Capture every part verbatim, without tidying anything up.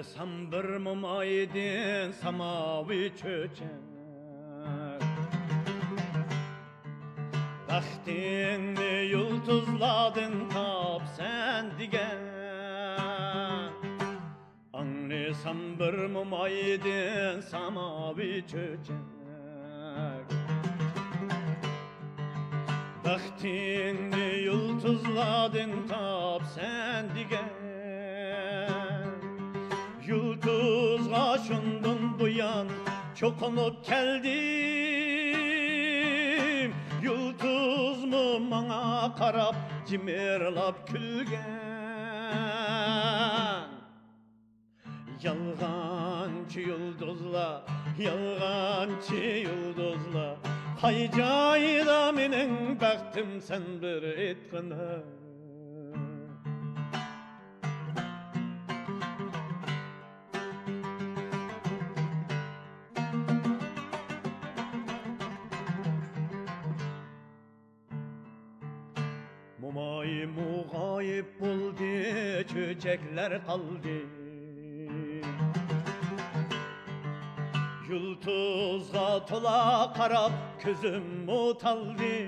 سەن بىر مومايدىن ساماۋى چۆچەك، بەختىڭنى يۇلتۇزلاردىن تاپسەن دېگەن. ئاڭلىسام بىر مومايدىن ساماۋى چۆچەك، بەختىڭنى يۇلتۇزلاردىن تاپسەن دېگەن. يۇلتۇزغا شۇندىن بۇيان چوقۇنۇپ كەلدىم، يۇلتۇزمۇ ماڭا قاراپ جىمىرلاپ كۈلگەن. يالغانچى يۇلتۇزلار، يالغانچى يۇلتۇزلار، قاي جايدا مېنىڭ بەختىم، سەن بىر ئېيتقىنا. مومايمۇ غايىب بولدى، چۆچەكلەر قالدى. يۇلتۇزغا تولا قاراپ، كۆزۈممۇ تالدى.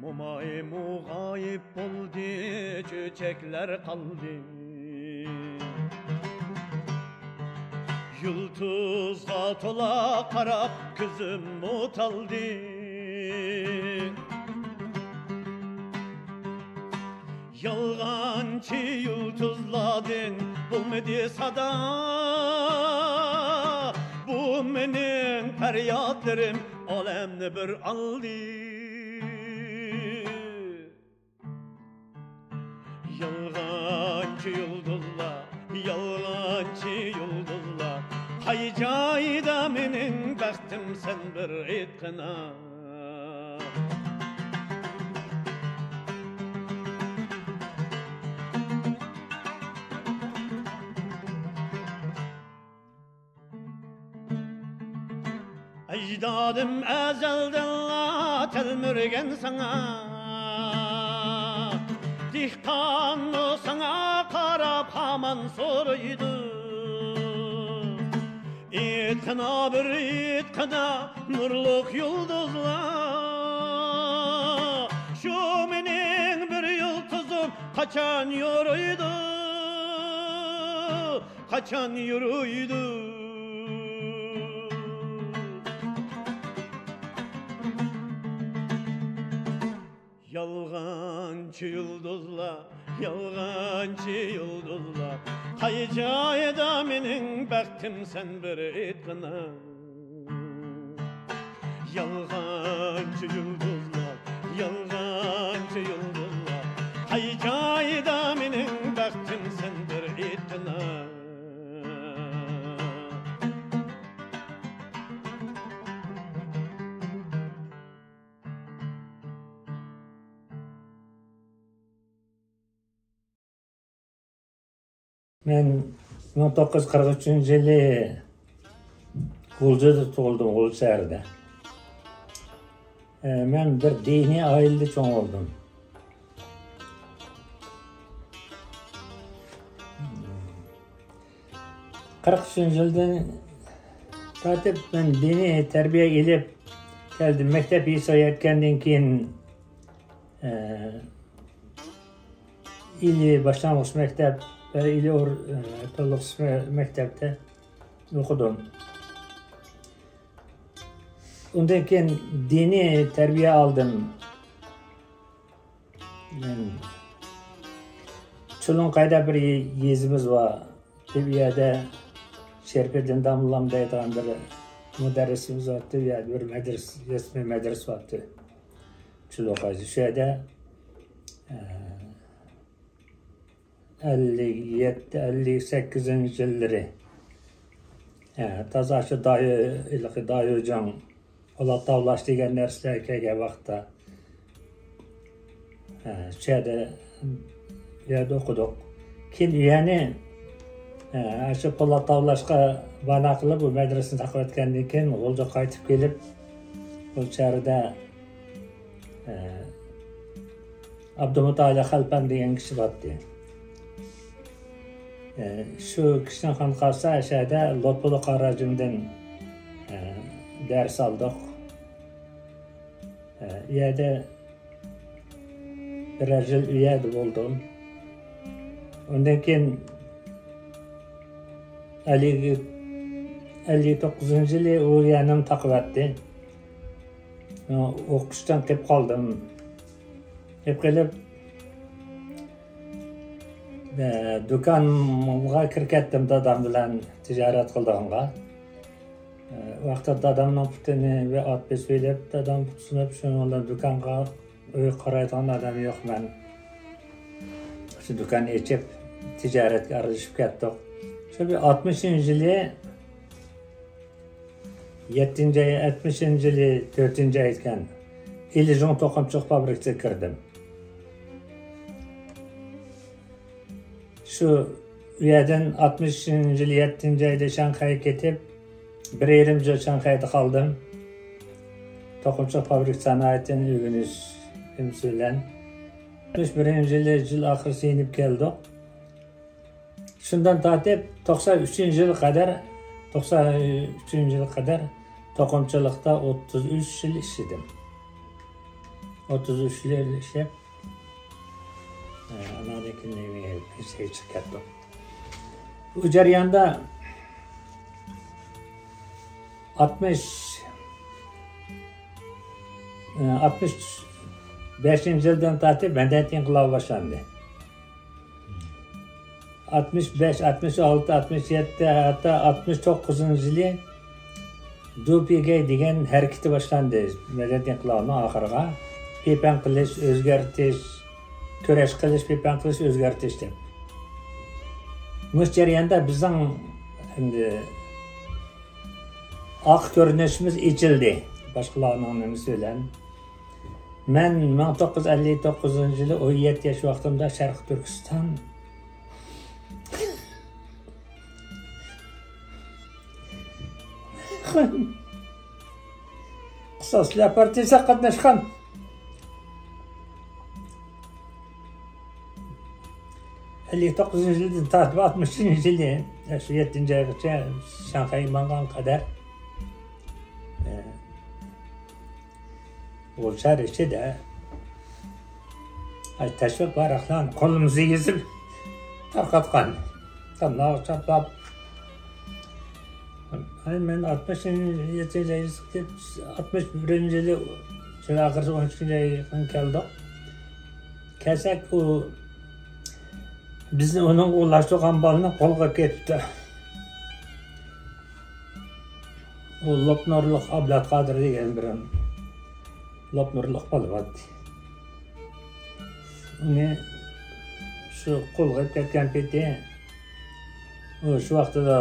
مومايمۇ غايىب بولدى، چۆچەكلەر قالدى. يۇلتۇزغا تولا قاراپ، كۆزۈممۇ تالدى. يالغانچى يۇلتۇزلاردىن بولمىدى سادا، بۇ مېنىڭ پەريادلىرىم ئالەمنى بىر ئالدى. يالغانچى يۇلتۇزلار، يالغانچى يۇلتۇزلار، قاي جايدا مېنىڭ بەختىم، سەن بىر ئېيتقىنا. ئەجدادىم ئەزەلدىنلا تەلمۈرگەن ساڭا، دېھقانمۇ ساڭا قاراپ ھامان سورۇيدۇ. ئېيتقىنا بىر ئېيتقىنا نۇرلۇق يۇلتۇزلار، شۇ مېنىڭ بىر يۇلتۇزۇم قاچان يورۇيدۇ؟ قاچان يورۇيدۇ؟ يالغانچى يۇلتۇزلار، يالغانچى يۇلتۇزلار، قاي جايدا مېنىڭ بەختىم، سەن بىر ئېيتقىنا. يالغانچى يۇلتۇزلار، يالغانچى يۇلتۇزلار، قاي جايدا مېنىڭ بەختىم، سەن بىر ئېيتقىنا. مەن مىڭ توققۇز يۈز قىرىق ئۈچىنچى يىلى غۇلجىدا تۇغۇلدۇم، غۇلجا شەھىرىدە. ئە، مەن بىر دىنىي ئائىلىدە چوڭ بولدۇم. قىرىق ئۈچىنچى يىلدىن تارتىپ مەن دىنىي تەربىيە ئېلىپ كەلدىم. مەكتەپ يېسايەتكەندىن كېيىن، ئە، ئىلى باشلانغۇچ مەكتەپ ۋە ئىلى ئور-، ئە، تولۇقسىز مەكتەپتە ئوقۇدۇم. ئۇندىن كېيىن دىنىي تەربىيە ئالدىم. مەن چۇلۇڭقايدا بىر يېزىمىز بار. ئۇ يەردە شېرىپىدىن داموللام دەيدىغان بىر مۇدەررىسىمىز بارتتى. ئۇ يەردە بىر مەدرىسە، رەسمىي مەدرىسە بارتتى. چۇلۇڭقايدا. شۇ يەردە، ئە، ئەللىك يەتتە، ئەللىك سەككىزىنچى يىللىرى، ئە، تازا شۇ دايۇ، ھېلىقى دايۇجاڭ پولات تاۋلاش دېگەن نەرسىلەر كەلگەن ۋاقىتتا، ئە، شۇ يەردە، يەردە ئوقۇدۇق. كېيىن يەنە، ئە، شۇ پولات تاۋلاشقا بانا قىلىپ، بۇ مەدرىسىنى تاقىۋەتكەندىن كېيىن غۇلجىغا قايتىپ كېلىپ، بۇ شەھەردە، ئە، ئابدۇمۇتالىپ خەلپەم دېگەن كىشى بارتى. ئە، شۇ كىشىنىڭ خانقاسى ئەشەدە لۇتپۇللا قاراجىمدىن، ئە، دەرس ئالدۇق. ئە، ئۇ يەردە بىرەر يىل ئۇ يەردە بولدۇم. ئۇندىن كېيىن ئەللىك، ئەللىك توققۇزىنچى يىلى ئۇ يەرنىمۇ تاقىۋەتتى. ئوقۇشتىن قېلىپ قالدىم. قېلىپ قېلىپ، ئە، دۇكانغا كىرىپ كەتتىم دادام بىلەن تىجارەت قىلىدىغانغا. ئە، ئۇ ۋاقىتتا دادامنىڭ پۇتىنى بىر ئات بېسىۋېلىپ، دادام پۇت سۇنۇپ، شۇنىڭ بىلەن دۇكانغا ئۆي قارايدىغان ئادەم يوق، مەن شۇ دۇكان ئېچىپ، تىجارەتكە ئارىلىشىپ كەتتۇق. شۇ بىر ئاتمىشىنچى يىلى، يەتتىنچى ئاي، ئاتمىشىنچى يىلى تۆتىنچى ئاي ئىكەن، ئىلىجۇڭ توقۇمىچىلىق فابرىكىسىغا كىردىم. شۇ يەردىن ئاتمىشىنچى يىلى يەتتىنچى ئايدا شاڭخەيگە كېتىپ، بىر يېرىم يىل شاڭخەيدە قالدىم. توقۇمىچىلىق فابرىكا سانائىتىنى ئۆگىنىش نېمىسى بىلەن. ئاتمىش بىرىنچى يىلى يىل ئاخىرى سىنىپ كەلدۇق. شۇندىن تارتىپ توقسان ئۈچىنچى يىلغا قەدەر، توقسان ئۈچىنچى يىلغا قەدەر توقۇمىچىلىقتا ئوتتۇز ئۈچ يىل ئىشلىدىم. ئوتتۇز ئۈچ يىل ئىشلەپ، ئاناندىن كېيىن نېمىگە، پېنسىيەگە چىقىپ كەتتۇق. بۇ جەرياندا ئاتمىش، ئاتمىش بەشىنچى يىلدىن تارتىپ مەدەنىيەت ئىنقىلابى باشلاندى. ئاتمىش بەش، ئاتمىش ئالتە، ئاتمىش يەتتە، ھەتتا ئاتمىش توققۇزىنچى يىلى دۇپىگەي دېگەن ھەرىكىتى باشلاندى. مەدەنىيەت ئىنقىلابىنىڭ ئاخىرىغا پىپەڭ قىلىش، ئۆزگەرتىش، كۈرەش قىلىش، پىپەڭ قىلىش، ئۆزگەرتىش دەپ. مۇشۇ جەرياندا بىزنىڭ ئەمدى ئارقا كۆرۈنۈشىمىز ئېچىلدى. باشقىلارنىڭ نېمىسى بىلەن. مەن مىڭ توققۇز يۈز ئەللىك توققۇزىنچى يىلى ئون يەتتە ياش ۋاقتىمدا شەرقىي تۈركىستان قىساسچىلار پارتىيىسىغا قاتناشقان. ئەللىك توققۇزىنچى يىلدىن تارتىپ ئاتمىشىنچى يىلى، شۇ يەتتىنچى ئايغىچە شاڭخەيگە ماڭغان قەدەر، ئە، ئۇ شەھەر ئىچىدە، ئاي، تەشۋىق ۋاراقلارنى قولىمىزدا يېزىپ تارقاتقان. تاملارغا چاپلاپ، ئاي، مەن ئاتمىشىنچى يىلى، ئاتمىش بىرىنچى يىلى، شۇ ئاخىرى ئون ئىككىنچى ئايغا يېقىن كەلدۇق. كەلسەك، ئۇ بىزنى ئۇنىڭغا ئۇلاشتۇرغان بالىنى قولغا كېتىپتۇ. ئۇ لوپنۇرلۇق ئابلەت قادىر دېگەن بىر لوپنۇرلۇق بالا بارتتى. ئۇنى شۇ قولغا كەتكەن پېتى، ئۇ شۇ ۋاقتىدا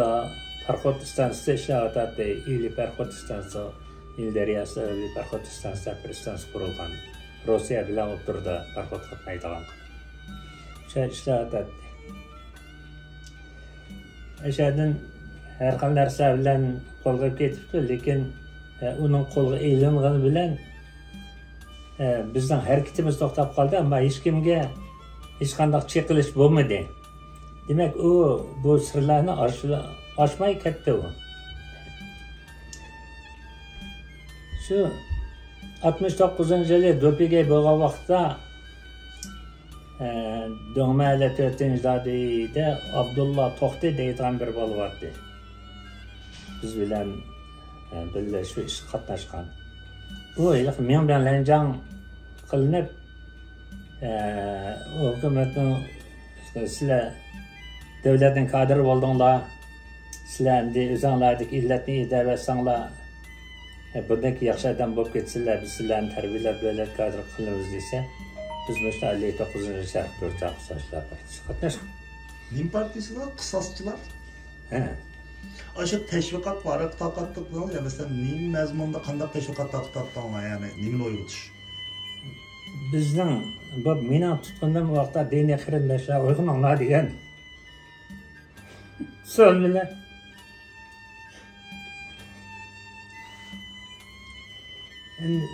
پاراخوت ئىستانسىسى ئىشلەۋاتاتتى. ئىلى پاراخوت ئىستانسىسى، ئىلى دەرياسىدا ئىلى پاراخوت ئىستانسىسى، بىر ئىستانسىسى قۇرۇلغان. روسىيە بىلەن ئوتتۇرىدا پاراخوت قاتنايدىغان. شۇ يەردە ئىشلەۋاتاتتى. ئەشەدىن ھەر خىل نەرسە بىلەن قولغا كېتىپتۇ، لېكىن، ئە، ئۇنىڭ قولغا ئېلىنغىنى بىلەن، ئە، بىزنىڭ ھەرىكىتىمىز توختاپ قالدى، ئەمما ھېچكىمگە ھېچقانداق چېقىلىش بولمىدى. دېمەك، ئۇ بۇ سىرلارنى ئاچ-، ئاچماي كەتتى ئۇ. شۇ ئاتمىش توققۇزىنچى يىلى دۇپىگەي بولغان ۋاقىتتا، ئە، دۆڭمەھەللە تۆتىنچى دادۈيدە ئابدۇللا توختى دەيدىغان بىر بالا بارتتى. بىز بىلەن، ئە، بىللە شۇ ئىشقا قاتناشقان. ئۇ ھېلىقى مىڭبياڭ لەنجاڭ قىلىنىپ، ئە، ئۇ ھۆكۈمەتنىڭ، سىلەر دۆلەتنىڭ كادىرى بولدۇڭلار، سىلەر ئەمدى ئۆزۈڭلاردىكى ئىللەتنى ھەيدەۋەتسەڭلار، ئە، بۇندىن كېيىن ياخشى ئادەم بولۇپ كېتىسىلەر، بىز سىلەرنى تەربىيەلەپ دۆلەت كادىرى قىلىمىز دېسە، بىز مۇشۇ ئەللىك توققۇزىنچى شەرقىي تۈركىستان قىساسچىلار پارتىيىسىگە قاتناشقان. نېمە پارتىيىسىغا؟ قىساسچىلار؟ ھە. ئاشۇ تەشۋىقات ۋاراق تارقاتتۇق دېدىڭىز يا، مەسىلەن، نېمە مەزمۇندا قانداق تەشۋىقات تارقىتاتتىڭلار، يەنى نېمىنى ئويغىتىش؟ بىزنىڭ، بۇ مېنىڭ تۇتقىنىم ئۇ ۋاقىتتا دىنىي قېرىنداشلار ئويغىنىڭلار دېگەن سۆز بىلەن. ئەمدى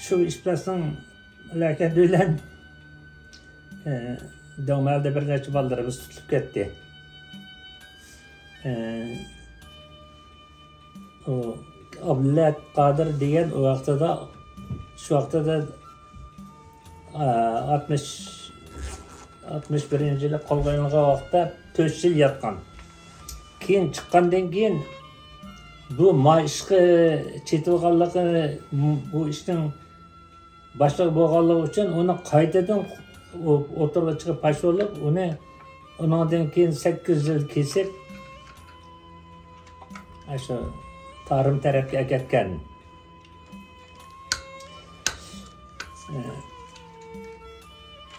شۇ ئىپلاسنىڭ لېكىن بىلەن، ئە، دۆڭمەلدە بىر نەچچە بالىلىرىمىز تۇتۇلۇپ كەتتى. ئە، ئۇ ئابلەت قادىر دېگەن ئۇ ۋاقتىدا، شۇ ۋاقتىدا، ئە، ئاتمىش، ئاتمىش بىرىنچى يىلى قولغا ئېلىنغان ۋاقىتتا تۆت يىل ياتقان. كېيىن چىققاندىن كېيىن بۇ ما ئىشقا چېتىلغانلىقى، بۇ ئىشنىڭ باشلىقى بولغانلىقى ئۈچۈن ئۇنى قايتىدىن ئوتتۇرىغا چىقىپ پاش بولۇپ، ئۇنى ئۇنىڭدىن كېيىن سەككىز يىل كېسىپ، ئاشۇ تارىم تەرەپكە ئەكەتكەن.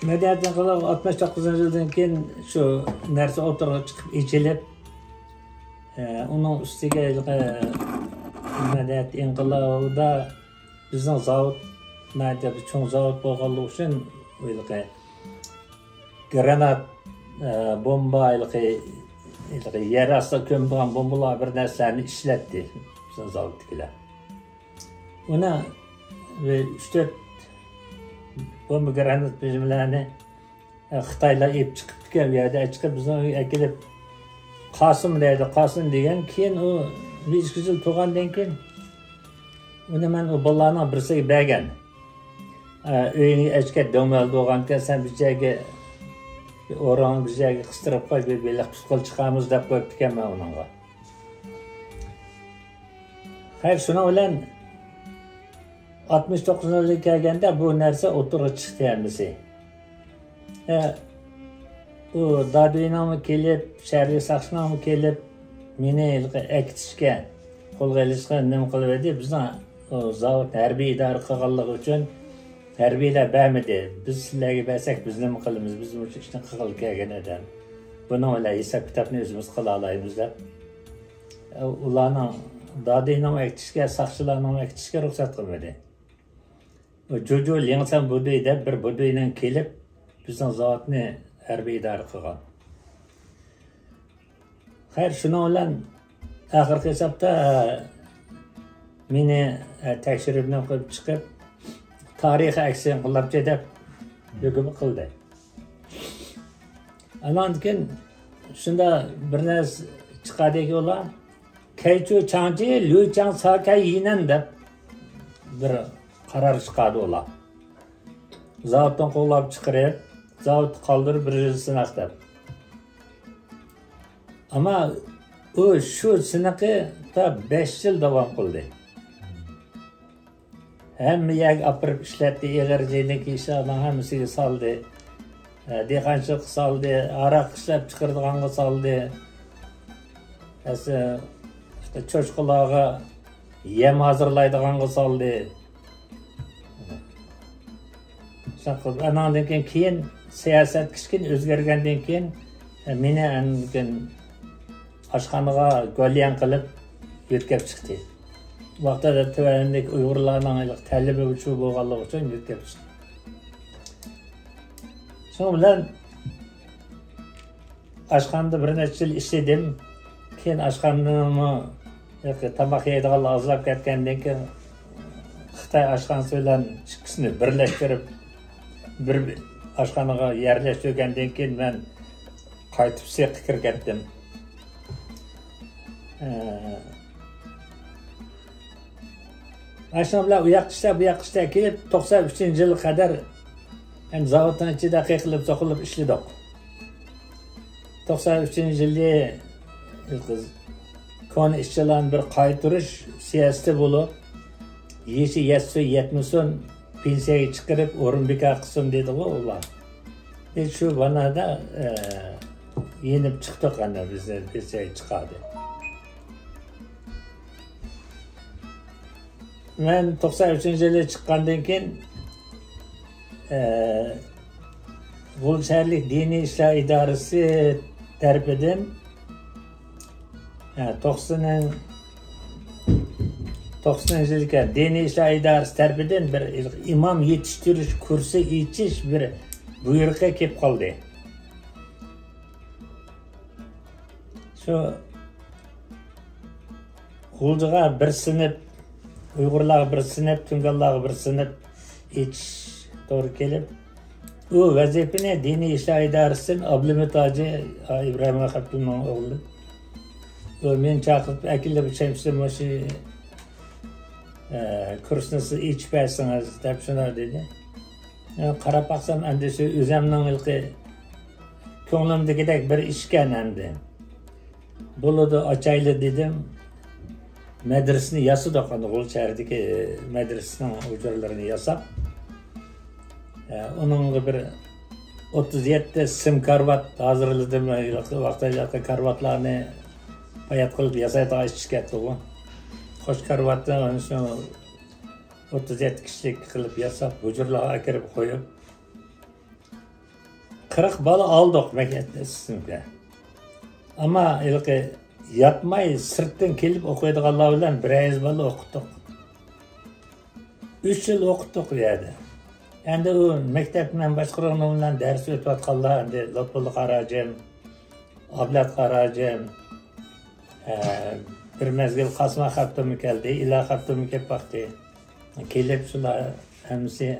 مەدەنىيەت ئىنقىلابى ئاتمىش توققۇزىنچى يىلدىن كېيىن شۇ نەرسە ئوتتۇرىغا چىقىپ ئېچىلىپ، ئۇنىڭ ئۈستىگە ھېلىقى مەدەنىيەت ئىنقىلابىدا بىزنىڭ زاۋۇت ناھايىتى بىر چوڭ زاۋۇت بولغانلىقى ئۈچۈن ھېلىقى گرانات، ئە، بومبا، ھېلىقى، ھېلىقى يەر ئاستىغا كۆمىدىغان بومبىلار بىر نەرسىلەرنى ئىشلەتتى بىزنىڭ زاۋۇتتىكىلەر. ئۇنى بىر ئۈچ تۆت بومبا گرانات بىلەننى، ئە، خىتايلار ئېلىپ چىقىپتىكەن، ئۇ يەردە چىقىپ بىزنىڭ ئۆيگە ئەكېلىپ، قاسىم دەيدۇ، قاسىم دېگەن. كېيىن ئۇ بىر ئىككى يىل تۇرغاندىن كېيىن ئۇنى مەن ئۇ بالىلارنىڭ بىرسىگە بەرگەن. ئە، ئۆيۈڭگە ئەچكە دۆڭمەل بولغانكەن، سەن بىر جايگە، بىر ئورۇنغا بىر جايگە قىستۇرۇپ قوي، بىر بېلىق تۇتقىلى چىقارمىز دەپ قويۇپتىكەنمەن ئۇنىڭغا. خەير، شۇنىڭ بىلەن ئاتمىش توققۇزىنچى يىلى كەلگەندە بۇ نەرسە ئوتتۇرىغا چىقتى ھەممىسى. ئە، ئۇ دادۈينىڭمۇ كېلىپ، شەھەرلىك ساقچىنىڭمۇ كېلىپ، مېنى ھېلىقى ئەكېتىشكە، قولغا ئېلىشقا نېمە قىلىۋىدى. بىزنىڭ ئۇ زاۋۇتنى ھەربىي ئىدارە قىلغانلىقى ئۈچۈن، ھەربىيلەر بەرمىدى. بىز سىلەرگە بەرسەك، بىز نېمە قىلىمىز؟ بىز مۇشۇ ئىشنى قىلغىلى كەلگەن ئادەم. بۇنىڭ بىلەن ھېساب-كىتابنى ئۆزىمىز قىلالايمىز دەپ، ئۇلارنىڭ، دادۈينىڭ ئەكېتىشكە، ساقچىلارنىڭ ئەكېتىشكە رۇخسەت قىلمىدى. جۇجۇ لىڭسەن بۇدۇي دەپ بىر بۇدۇينىڭ كېلىپ، بىزنىڭ زاۋۇتنى ھەربىي ئىدارە قىلغان. خەير، شۇنىڭ بىلەن ئاخىرقى ھېسابتا مېنى، ئە، تەكشۈرۈپ نېمە قىلىپ چىقىپ، تارىخىي ئەكسىيە ئىنقىلابچى دەپ ھۆكۈم قىلدى. ئاناندىن كېيىن شۇنداق بىر نەرسە چىقاردىكى ئۇلار، كەيچۇ چاڭجى، لۈچاڭ ساكەي يىنەن دەپ بىر قارار چىقاردى ئۇلار. زاۋۇتتىن قوغلاپ چىقىرىپ، زاۋۇتتا قالدۇرۇپ بىر يىل سىناق دەپ. ئەمما ئۇ شۇ سىنىقى تا بەش يىل داۋام قىلدى. ھەممە يەرگە ئاپىرىپ ئىشلەتتى، ئېغىر جېنىك ئىشلارنىڭ ھەممىسىگە سالدى. ئە، دېھقانچىلىققا سالدى، ھاراق ئىشلەپ چىقىرىدىغانغا سالدى. ئەسلى، ئىشتە چوشقىلارغا يەم ھازىرلايدىغانغا سالدى. شۇنداق قىلىپ، ئاناندىن كېيىن، كېيىن سىياسەت كىچىككىنە ئۆزگەرگەندىن كېيىن، ئە، مېنى ئاندىن كېيىن ئاشخانىغا گوليەن قىلىپ يۆتكەپ چىقتى. ۋاقتىدا تۆۋەندىكى ئۇيغۇرلارنىڭ تەلىپى شۇ بولغانلىقى ئۈچۈن يۆتكەپ چىقتى. شۇنىڭ بىلەن ئاشخانىدا بىر نەچچە يىل ئىشلىدىم. كېيىن ئاشخانىنىڭمۇ تاماق يەيدىغانلار ئازلاپ كەتكەندىن كېيىن، خىتاي ئاشخانىسى بىلەن ئىككىسىنى بىرلەشتۈرۈپ، بىر ئاشخانىغا يەرلەشتۈرگەندىن كېيىن، مەن قايتىپ سىرتقا كىرىپ كەتتىم. ئە، مانا شۇنىڭ بىلەن ئۇ ياققا ئىشلەپ، بۇ ياققا ئىشلەپ كېلىپ، توقسان ئۈچىنچى يىلغا قەدەر، يەنى زاۋۇتنىڭ ئىچىدە قېقىلىپ، سوقۇلۇپ ئىشلىدۇق. توقسان ئۈچىنچى يىلى كونا ئىشچىلارنى بىر قايتۇرۇش سىياسىتى بولۇپ، يېشى يەتسۇن، يەتمىسۇن، پېنسىيەگە چىقىرىپ، ئورۇن بىكار قىلسۇن دېدىغۇ ئۇلار. ئى، شۇ بانادا، ئە، يېنىپ چىقتۇق، ئەنە بىزنى پېنسىيەگە چىقاردى. مەن توقسان ئۈچىنچى يىلى چىققاندىن كېيىن، ئە، غۇلجا شەھەرلىك دىنىي ئىشلار ئىدارىسى تەرىپىدىن، ئە، توقسىنىن-، توقسىنىنچى يىلى دىنىي ئىشلار ئىدارىسى تەرىپىدىن بىر ئىمام يېتىشتۈرۈش كۇرسى ئېچىش بىر بۇيرۇقى كېلىپ قالدى. شۇ غۇلجىغا بىر سىنىپ، ئۇيغۇرلارغا بىر سىنىپ، تۇڭگانلارغا بىر سىنىپ ئېچىش توغرا كېلىپ، ئۇ ۋەزىپىنى دىنىي ئىشلار ئىدارىسىدىن ئابلىمىت ھاجى، ئا، ئىبراھىم خەپتۇمنىڭ ئوغلى، ئۇ مېنى چاقىرتىپ ئەكېلىپ، شەمشىدىن مۇشۇ، ئە، كۇرسنى سىز ئېچىپ بەرسىڭىز دەپ شۇنداق دېدى. ئە، قاراپ باقسام، ئەمدى شۇ ئۆزەمنىڭ ھېلىقى كۆڭلۈمدىكىدەك بىر ئىشكەن ئەمدى. بولىدۇ، ئاچايلى دېدىم. مەدرىسىنى ياسىدۇق، ئانا غۇلجا شەھىرىدىكى مەدرىسىنىڭ ھۇجرىلىرىنى ياساپ. ئە، ئۇنىڭغا بىر ئوتتۇز يەتتە سىم كارىۋات ھازىرلىدىم. ۋاقتىدا كارىۋاتلارنى بايات قىلىپ ياسايدىغان ئىش چۈشۈپ كەتتىغۇ. قوش كارىۋاتنى ئانا شۇ ئوتتۇز يەتتە كىشىلىك قىلىپ ياساپ، ھۇجرىلارغا ئەكىرىپ قويۇپ، قىرىق بالا ئالدۇق مەكتەپتە سىنىپقا. ئەمما ھېلىقى ياتماي سىرتتىن كېلىپ ئوقۇيدىغانلار بىلەن بىرەر يۈز بالا ئوقۇتتۇق. ئۈچ يىل ئوقۇتتۇق ئۇ يەردە. ئەمدى ئۇ مەكتەپنى مەن باشقۇرغىنىم بىلەن دەرس ئۆتۈۋاتقانلار، ئەمدى لۇتپۇللا قاراجىم، ئابلەت قاراجىم، ئە، بىر مەزگىل قاسىم خەپتۇممۇ كەلدى، ئىلا خەپتۇممۇ كېلىپ باقتى. كېلىپ شۇلار ھەممىسى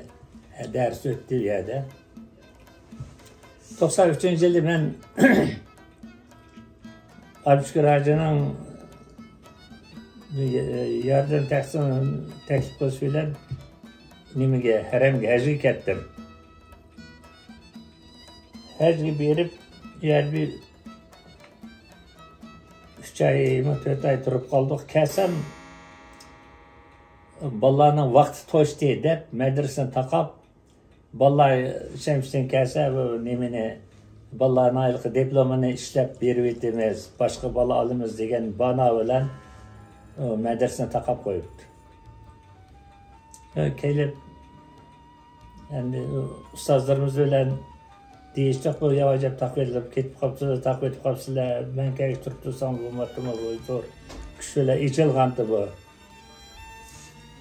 دەرس ئۆتتى ئۇ يەردە. توقسان ئۈچىنچى يىلى مەن ئابدۇشۈكۈر ھاجىنىڭ ياردەم تەقسىم، تەكلىپ قىلىشى بىلەن نېمىگە، ھەرەمگە ھەجگە كەتتىم. ھەجگە بېرىپ، يەنە بىر ئۈچ ئايمۇ، تۆت ئاي تۇرۇپ قالدۇق. كەلسەم، بالىلارنىڭ ۋاقتى توشتى دەپ، مەدرىسىنى تاقاپ، بالىلار شەمشىدىن كەلسە، بۇ نېمىنى، بالىلارنىڭ ھېلىقى دىپلومىنى ئىشلەپ بېرىۋېتىمىز، باشقا بالا ئالىمىز دېگەن بانا بىلەن، ئۇ مەدرىسىنى تاقاپ قويۇپتۇ. كېلىپ، ئەمدى ئۇستازلىرىمىز بىلەن دېيىشتۇق، بۇ ياۋاجاپ تاقىۋېتىلىپ كېتىپ قاپسىلەر، تاقىۋېتىپ قاپسىلەر، مەن كەلگۈچە تۇرۇپ تۇرساڭ بولماپتىمۇ، بۇ زور كۈچ بىلەن ئېچىلغانتى بۇ.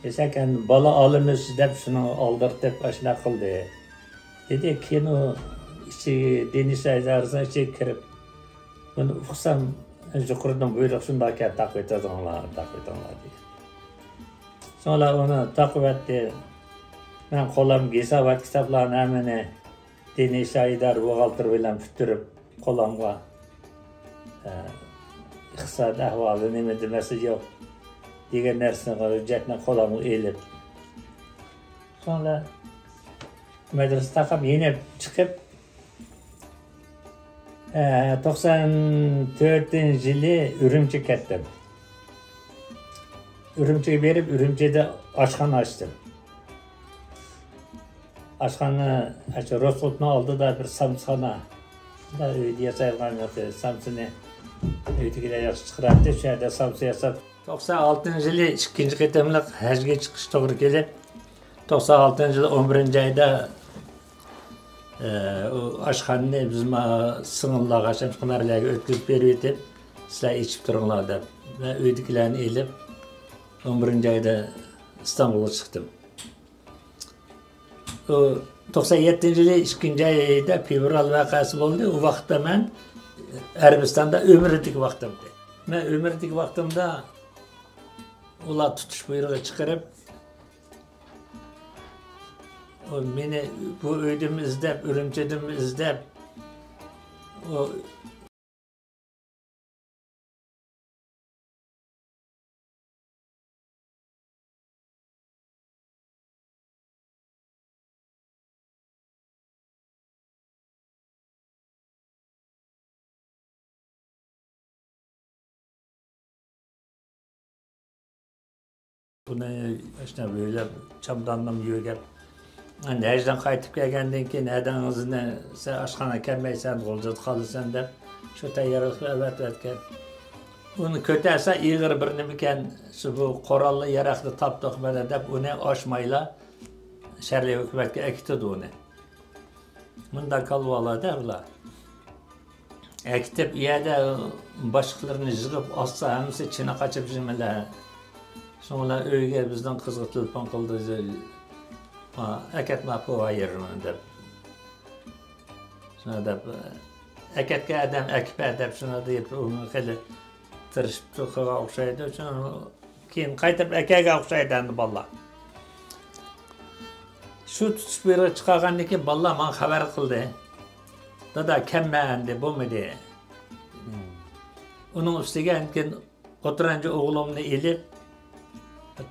دېسەك، ئەمدى بالا ئالىمىز دەپ شۇنى ئالدىرىتىپ ئاشۇنداق قىلدى. دېدى، كېيىن ئۇ ئىچىگە، دىنىي ئىشلار ئىدارىسىنىڭ ئىچىگە كىرىپ، بۇنى ئۇقسام، يۇقىرىدىن بۇيرۇق شۇنداق ئىكەن، تاقىۋېتىڭلار، تاقىۋېتىڭلار دېگەن. شۇڭلار ئۇنى تاقىۋەتتى. مەن قولۇمغا ھېسابات كىتابلارنى ھەممىنى دىنىي ئىشلار ئىدارە بوغالتىرى بىلەن پۈتتۈرۈپ، قولۇمغا، ئە، ئىقتىساد ئەھۋالى نېمىدە مەسىلە يوق دېگەن نەرسىنى، ھۆججەتنى قولۇمغا ئېلىپ، شۇڭلار مەدرىسە تاقاپ يېنىپ چىقىپ، ئە، توقسان تۆتىنچى يىلى ئۈرۈمچىگە كەتتىم. ئۈرۈمچىگە بېرىپ، ئۈرۈمچىدە ئاشخانا ئاچتىم. ئاشخانا، ئاشۇ روسخوتنىڭ ئالدىدا بىر سامسىخانا. ئۆيدە ياسايدىغان سامسىنى ئۆيدىكىلەر ياخشى چىقىراتتى. شۇ يەردە سامسا ياساپ، توقسان ئالتىنچى يىلى ئىككىنچى قېتىملىق ھەجگە چىقىش توغرا كېلىپ، توقسان ئالتىنچى يىلى ئون بىرىنچى ئايدا، ئە، ئۇ ئاشخانىنى بىز ما سىڭىللارغا، شەمشىقىنارلارغا ئۆتكۈزۈپ بېرىۋېتىپ، سىلەر ئېچىپ تۇرۇڭلار دەپ، مەن ئۆيدىكىلەرنى ئېلىپ، ئون بىرىنچى ئايدا ئىستانبۇلغا چىقتىم. ئۇ توقسان يەتتىنچى يىلى ئىككىنچى ئايدا فېۋرال ۋەقەسى بولدى. ئۇ ۋاقىتتا مەن ئەرەبىستاندا ئۆمرىدىكى ۋاقتىمدى. مەن ئۆمرىدىكى ۋاقتىمدا ئۇلار تۇتۇش بۇيرۇقى چىقىرىپ، ئۇ مېنى بۇ ئۆيدىنمۇ ئىزدەپ، ئۈرۈمچىدىنمۇ ئىزدەپ، ئۇ بۇنى ئاشۇنداق ئۆيلەپ، چامداننىمۇ يۆگەپ، ئەمدى ھەجدىن قايتىپ كەلگەندىن كېيىن، ھەدىڭىزنى سەن ئاشخانىغا كەلمەيسەن، غۇلجىدا قالىسەن دەپ، شۇ تەييارلىقنى ئەۋەتىۋەتكەن. ئۇنى كۆتەرسە ئېغىر بىر نېمىكەن، شۇ بۇ قوراللىق ياراغنى تاپتۇق مانا دەپ، ئۇنى ئاچمايلا شەرقىي ھۆكۈمەتكە ئەكېتىدۇ ئۇنى. مۇنداق كالۋالار-دە بۇلار. ئەكېتىپ، ئۇ يەردە باشلىقلىرىنى يىغىپ ئاتسا، ھەممىسى چىنە قاچىپ جىمىلە. شۇڭا ئۆيگە بىزنىڭ قىزغا تېلېفون قىلدى، «ئەكەتمە پوۋايېرنى» دەپ. شۇنداق دەپ، «ئەكەتكەن ئادەم ئەكىپە» دەپ، شۇنداق دەپ، ئۇ خېلى تىرىشىپ تۇرغان ئوخشايدۇ. شۇ كېيىن قايتىپ ئەكەلگەن ئوخشايدۇ ئەمدى بالىلار. شۇ تۇتۇش بۇيرۇقى چىقارغاندىن كېيىن بالىلار ماڭا خەۋەر قىلدى. دادا، كەلمە ئەمدى، بولمىدى. ئۇنىڭ ئۈستىگە كېيىن ئوتتۇرانچى ئوغلۇمنى ئېلىپ،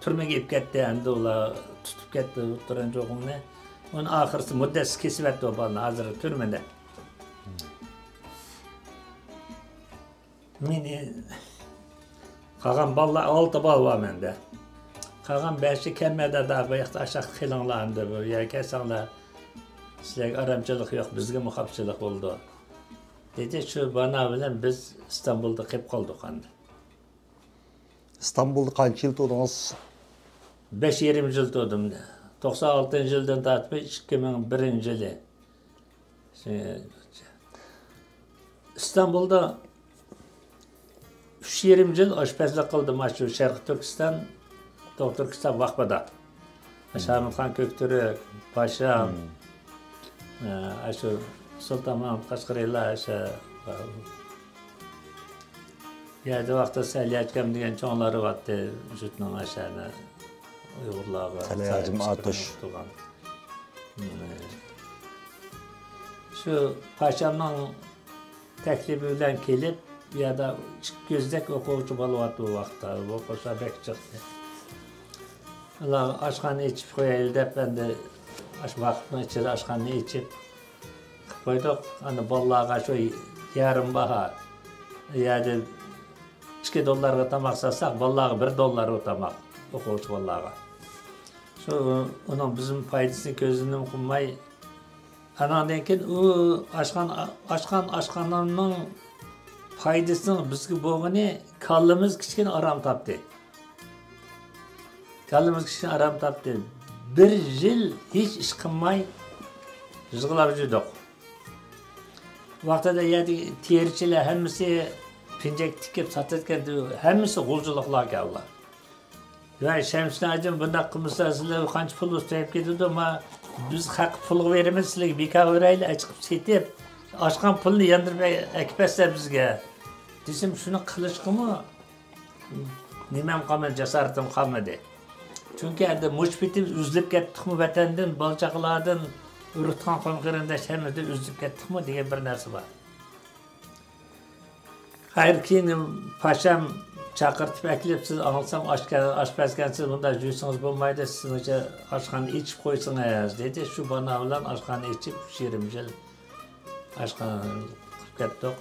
تۈرمىگە ئېلىپ كەتتى. ئەمدى ئۇلار تۇتۇپ كەتتى ئوتتۇرانچى ئوغلۇمنى. ئۇنى ئاخىرسى مۇددەتسىز كېسىۋەتتى ئۇ بالىنى. ھازىر تۈرمىدە. مېنى، قالغان بالىلار، ئالتە بالا بار مەندە. قالغان بەشى كەلمە دادا، بۇ ياقتا ئاشاق قېلىڭلار ئەمدى، بۇ يەرگە كەلسەڭلار، سىلەرگە ئارامچىلىق يوق، بىزگىمۇ خاپىچىلىق بولىدۇ، دېدى. شۇ بانا بىلەن بىز ئىستانبۇلدا قېلىپ قالدۇق ئەمدى. ئىستانبۇلدا قانچە يىل تۇردىڭىز؟ بەش يېرىم يىل تۇردۇم. توقسان ئالتىنچى يىلدىن تارتىپ ئىككى مىڭ بىرىنچى يىلى. ئىستانبۇلدا ئۈچ يېرىم يىل ئاشپەزلىك قىلدىم، ئاشۇ شەرقىي تۈركىستان، دوختۇر كىتاب ۋاقفىدا. ئاشۇ ھامىتخان كۆكتۈرك، پاشام، ئە، ئاشۇ سۇلتان مەھمۇت قەشقىرىلار، ئاشۇ يەردە ۋاقتىدا سەلىيەتكەم دېگەن چوڭلار بارتتى، جۇتنىڭ ئاشەنە ئۇيغۇرلارغا سەلىيە ھاجىم ئاتۇش. شۇ پاشامنىڭ تەكلىپى بىلەن كېلىپ، بۇ يەردە ئىككى يۈزدەك ئوقۇغۇچى بالا بارتتى ئۇ ۋاقىتتا. ئوقۇغۇچىلار بەك جىقتى. ئۇلار ئاشخانا ئېچىپ قويايلى دەپ، ئەمدى ئاشۇ ۋاقىتنىڭ ئىچىدە ئاشخانا ئېچىپ، قىلىپ قويدۇق. ئەنە بالىلارغا شۇ يېرىم باھا، يەردە ئىككى دوللارغا تاماق ساتساق، بالىلارغا بىر دوللار ئۇ تاماق، ئوقۇغۇچى بالىلارغا. شۇ ئۇنىڭ بىزمۇ پايدىسىنى كۆزدىن قىلماي، ئاناندىن كېيىن ئۇ ئاچقان، ئاچقان ئاشخانىنىڭ پايدىسىنىڭ بىزگە بولغىنى، كاللىمىز كىچىككىنە ئارام تاپتى. كاللىمىز كىچىككىنە ئارام تاپتى. بىر يىل ھېچ ئىش قىلماي يىغلاپ يۈردۇق. ۋاقتىدا يەردىكى تېرىچىلەر ھەممىسى پىنجەك تىكىپ ساتىدىكەن، ھەممىسى غۇلجىلىقلاركەن ئۇلار. ۋەي شەمسىدىن ھاجىم، بۇنداق قىلمىسا سىلەر قانچە پۇل ئۇستاپ كېتىدۇ؟ ما، بىز خەق پۇلغا بېرىمىز سىلەرگە، بىكار بېرەيلى، ئەچىقىپ سېتىپ، ئاچقان پۇلنى ياندۇرۇپ ئەكىپەتسە بىزگە، دېسەم، شۇنى قىلىشقىمۇ نېمەم قالمىدى، جاسارىتىم قالمىدى. چۈنكى ئەمدى مۇشۇ پېتى ئۈزۈلۈپ كەتتۇقمۇ ۋەتەندىن، بالا-چاقىلاردىن، ئۇرۇق-تۇغقان، قويۇن-قېرىنداشلىرىمىزدىن ئۈزۈلۈپ كەتتۇقمۇ دېگەن بىر نەرسە بار. خەير، كېيىن پاشام چاقىرتىپ ئەكېلىپ، سىز ئاڭلىسام ئاشكەن-، ئاشپەزكەنسىز، بۇنداق يۈرسىڭىز بولمايدۇ، سىز مۇشۇ ئاشخانا ئېچىپ قويسىڭىز، دېدى. شۇ بانا بىلەن ئاشخانا ئېچىپ، ئۈچ يېرىم يىل ئاشخانا قىلىپ كەتتۇق.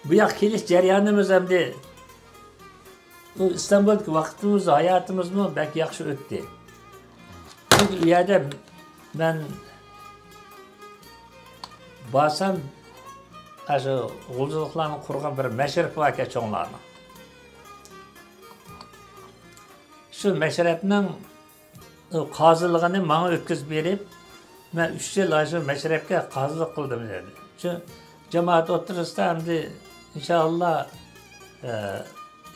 بۇ ياققا كېلىش جەريانىمىز ئەمدى، بۇ ئىستانبۇلدىكى ۋاقتىمىز، ھاياتىمىزمۇ بەك ياخشى ئۆتتى. چۈنكى ئۇ يەردە مەن بارسام، ئاشۇ غۇلجىلىقلارنىڭ قۇرغان بىر مەشرىپى باركەن، چوڭلارنىڭ. شۇ مەشرەپنىڭ قازىلىقىنى ماڭا ئۆتكۈزۈپ بېرىپ، مەن ئۈچ يىل ئاشۇ مەشرەپكە قازىلىق قىلدىم، دېدى. شۇ جامائەت ئوتتۇرىسىدا ئەمدى، ئىنشائاللا، ئە،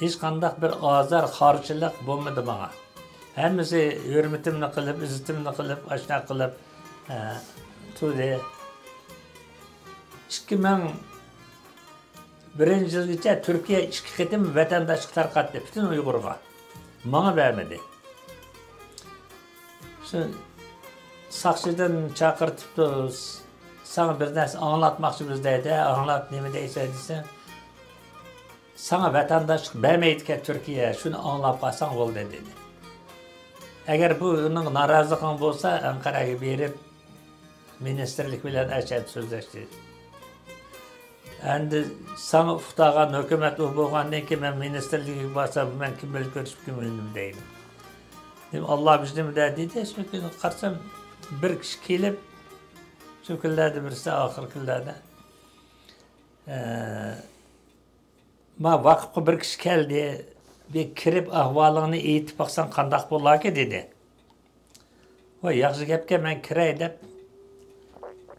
ھېچقانداق بىر ئازار، خارچىلىق بولمىدى ماڭا. ھەممىسى ھۆرمىتىمنى قىلىپ، ئىززىتىمنى قىلىپ، ئاشۇنداق قىلىپ، ئە، تۇردى. ئىككى مىڭ بىرىنچى يىلغىچە تۈركىيە ئىككى قېتىم ۋەتەنداشلىق تارقاتتى پۈتۈن ئۇيغۇرغا. ماڭا بەرمىدى. شۇ ساقچىدىن چاقىرتىپتۇ، ساڭا بىر نەرسە ئاڭلاتماقچىمىز دەيدۇ، ئاڭلات، نېمە دەيسەن دېسە، ساڭا ۋەتەنداشلىق بەرمەيدىكەن تۈركىيە، شۇنى ئاڭلاپ قالساڭ بولدى، دېدى. ئەگەر بۇ ئۇنىڭ نارازىلىقىڭ بولسا، ئەنقەرەگە بېرىپ، مىنىستىرلىك بىلەن ئەشەددىي سۆزلەشتى. ئەمدى ساڭا ئۇقتۇرغان ھۆكۈمەت ئۇ بولغاندىن كېيىن، مەن مىنىستىرلىككە بارسام، مەن كىم بىلەن كۆرۈشۈپ، كىم بىلەن نېمە دەيمەن؟ دېدىم، ئاللا بىلسۇن دە، دېدى. شۇ كۈنى قارىسام، بىر كىشى كېلىپ، شۇ كۈنلەردە بىرسى، ئاخىرقى كۈنلەردە، ئە، ما ۋاقىپقا بىر كىشى كەلدى، بىر كىرىپ ئەھۋالىڭنى ئېيتىپ باقساڭ قانداق بولاركى، دېدى. ۋاي، ياخشى گەپكەن، مەن كىرەي دەپ،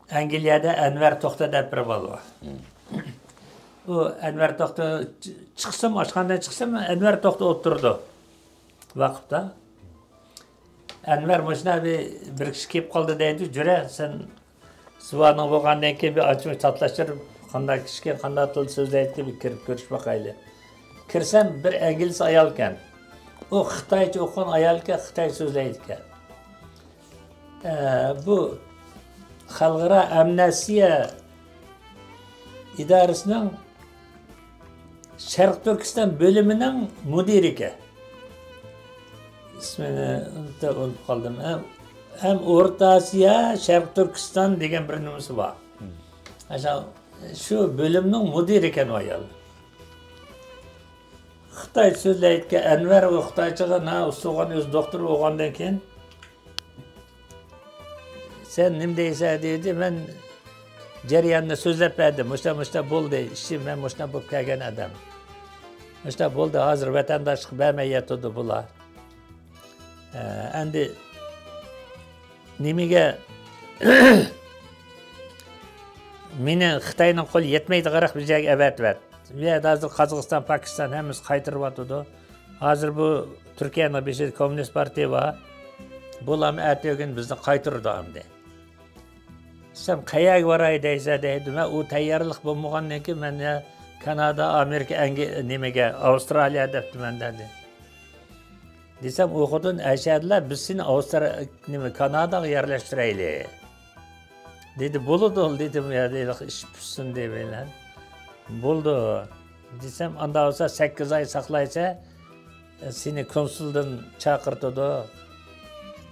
ئەنگلىيەدە ئەنۋەر توختى دەپ بىر بالا بار. ئۇ ئەنۋەر توختى، چىقسام، ئاشخانىدىن چىقسام، ئەنۋەر توختى ئولتۇرىدۇ ۋاقىپتا. ئەنۋەر، مۇشۇنداق بىر، بىر كىشى كېلىپ قالدى دەيدۇ، جۈرە، سەن زۇۋانىڭ بولغاندىن كېيىن بىر ئانچە-مۇنچە تاتلاشتۇرۇپ، قانداق كىشىكەن، قانداق تىل سۆزلەيدىكەن، بىر كىرىپ كۆرۈشۈپ باقايلى. كىرسەم، بىر ئىنگلىز ئايالكەن. ئۇ خىتايچە ئوقۇغان ئايالكەن، خىتاي سۆزلەيدىكەن. ئە، بۇ خەلقئارا ئامنىستىيە ئىدارىسىنىڭ شەرقىي تۈركىستان بۆلۈمىنىڭ مۇدىرى ئىكەن. ئىسمىنى ئۇنتۇپ قالدىم. ھەم، ھەم ئورتا ئاسىيا، شەرقىي تۈركىستان دېگەن بىر نېمىسى بار. ئاشۇ، شۇ بۆلۈمنىڭ مۇدىرى ئىكەن ئۇ ئايال. خىتاي سۆزلەيدىكەن، ئەنۋەر ئۇ خىتايچىغا نا ئۇستىغان، ئۆزى دوختۇر بولغاندىن كېيىن، سەن نېمە دەيسەن دېدى، مەن جەرياننى سۆزلەپ بەردىم. مۇشتا، مۇشتا بولدى، ئىشىم، مەن مۇشتا بولۇپ كەلگەن ئادەم. مۇشتا بولدى، ھازىر ۋەتەنداشلىق بەرمەي ياتىدۇ بۇلار. ئە، ئەمدى نېمىگە مېنى خىتاينىڭ قولى يەتمەيدىغانراق بىر جايغا ئەۋەتىۋەت. بۇ يەردە ھازىر قازاقىستان، پاكىستان ھەممىسى قايتۇرۇۋاتىدۇ. ھازىر بۇ تۈركىيەنىڭ بېشىدا كوممۇنىست پارتىيە بار. بۇلارمۇ ئەتىگۈن بىزنى قايتۇرىدۇ ئەمدى. سەن قەيەرگە باراي دەيسەن دەيدۇ. مەن ئۇ تەييارلىق بولمىغاندىن كېيىن مەن يا كانادا، ئامېرىكا، ئەنگلىيە، نېمىگە، ئاۋسترالىيە دەپتىمەن دېدى. دېسەم، ئۇ خوتۇن ئەشەدىلا، بىز سېنى ئاۋسترا-، نېمە، كاناداغا يەرلەشتۈرەيلى. دېدى، بولىدۇ، دېدىم، يا، دېدى، ئىش پۈتسۇن دەيمەن. بولىدۇ. دېسەم، ئاندا بولسا سەككىز ئاي ساقلايسەن، سېنى كونسۇلدىن چاقىرتىدۇ.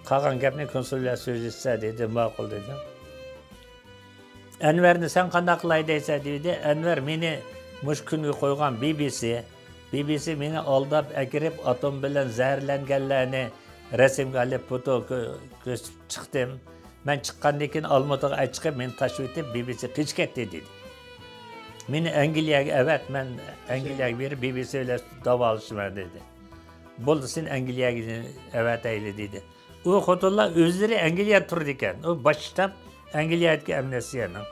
قالغان گەپنى كونسۇل بىلەن سۆزلىشىسەن، دېدى، ماقۇل، دېدىم. ئەنۋەرنى سەن قانداق قىلاي دەيسەن، دېدى. ئەنۋەر مېنى مۇشۇ كۈنگە قويغان بى بى سى. بى بى سى مېنى ئالداپ ئەكىرىپ، ئاتوم بىلەن زەھەرلەنگەنلەرنى رەسىمگە ئېلىپ، فوتو كۆ-، كۆرسىتىپ چىقتىم. مەن چىققاندىن كېيىن ئالمۇتىغا ئەچىقىپ، مېنى تاشلىۋېتىپ، بى بى سى قېچىپ كەتتى، دېدى. مېنى ئەنگلىيەگە ئەۋەت، مەن ئەنگلىيەگە بېرىپ، بى بى سى بىلەن داۋالىشىمەن، دېدى. بولدى، سېنى ئەنگلىيەگە ئەۋەتەيلى، دېدى. ئۇ خوتۇنلار ئۆزلىرى ئەنگلىيەدە تۇرىدىكەن. ئۇ باش شتاب ئەنگلىيەدىكى ئامنىستىيەنىڭ.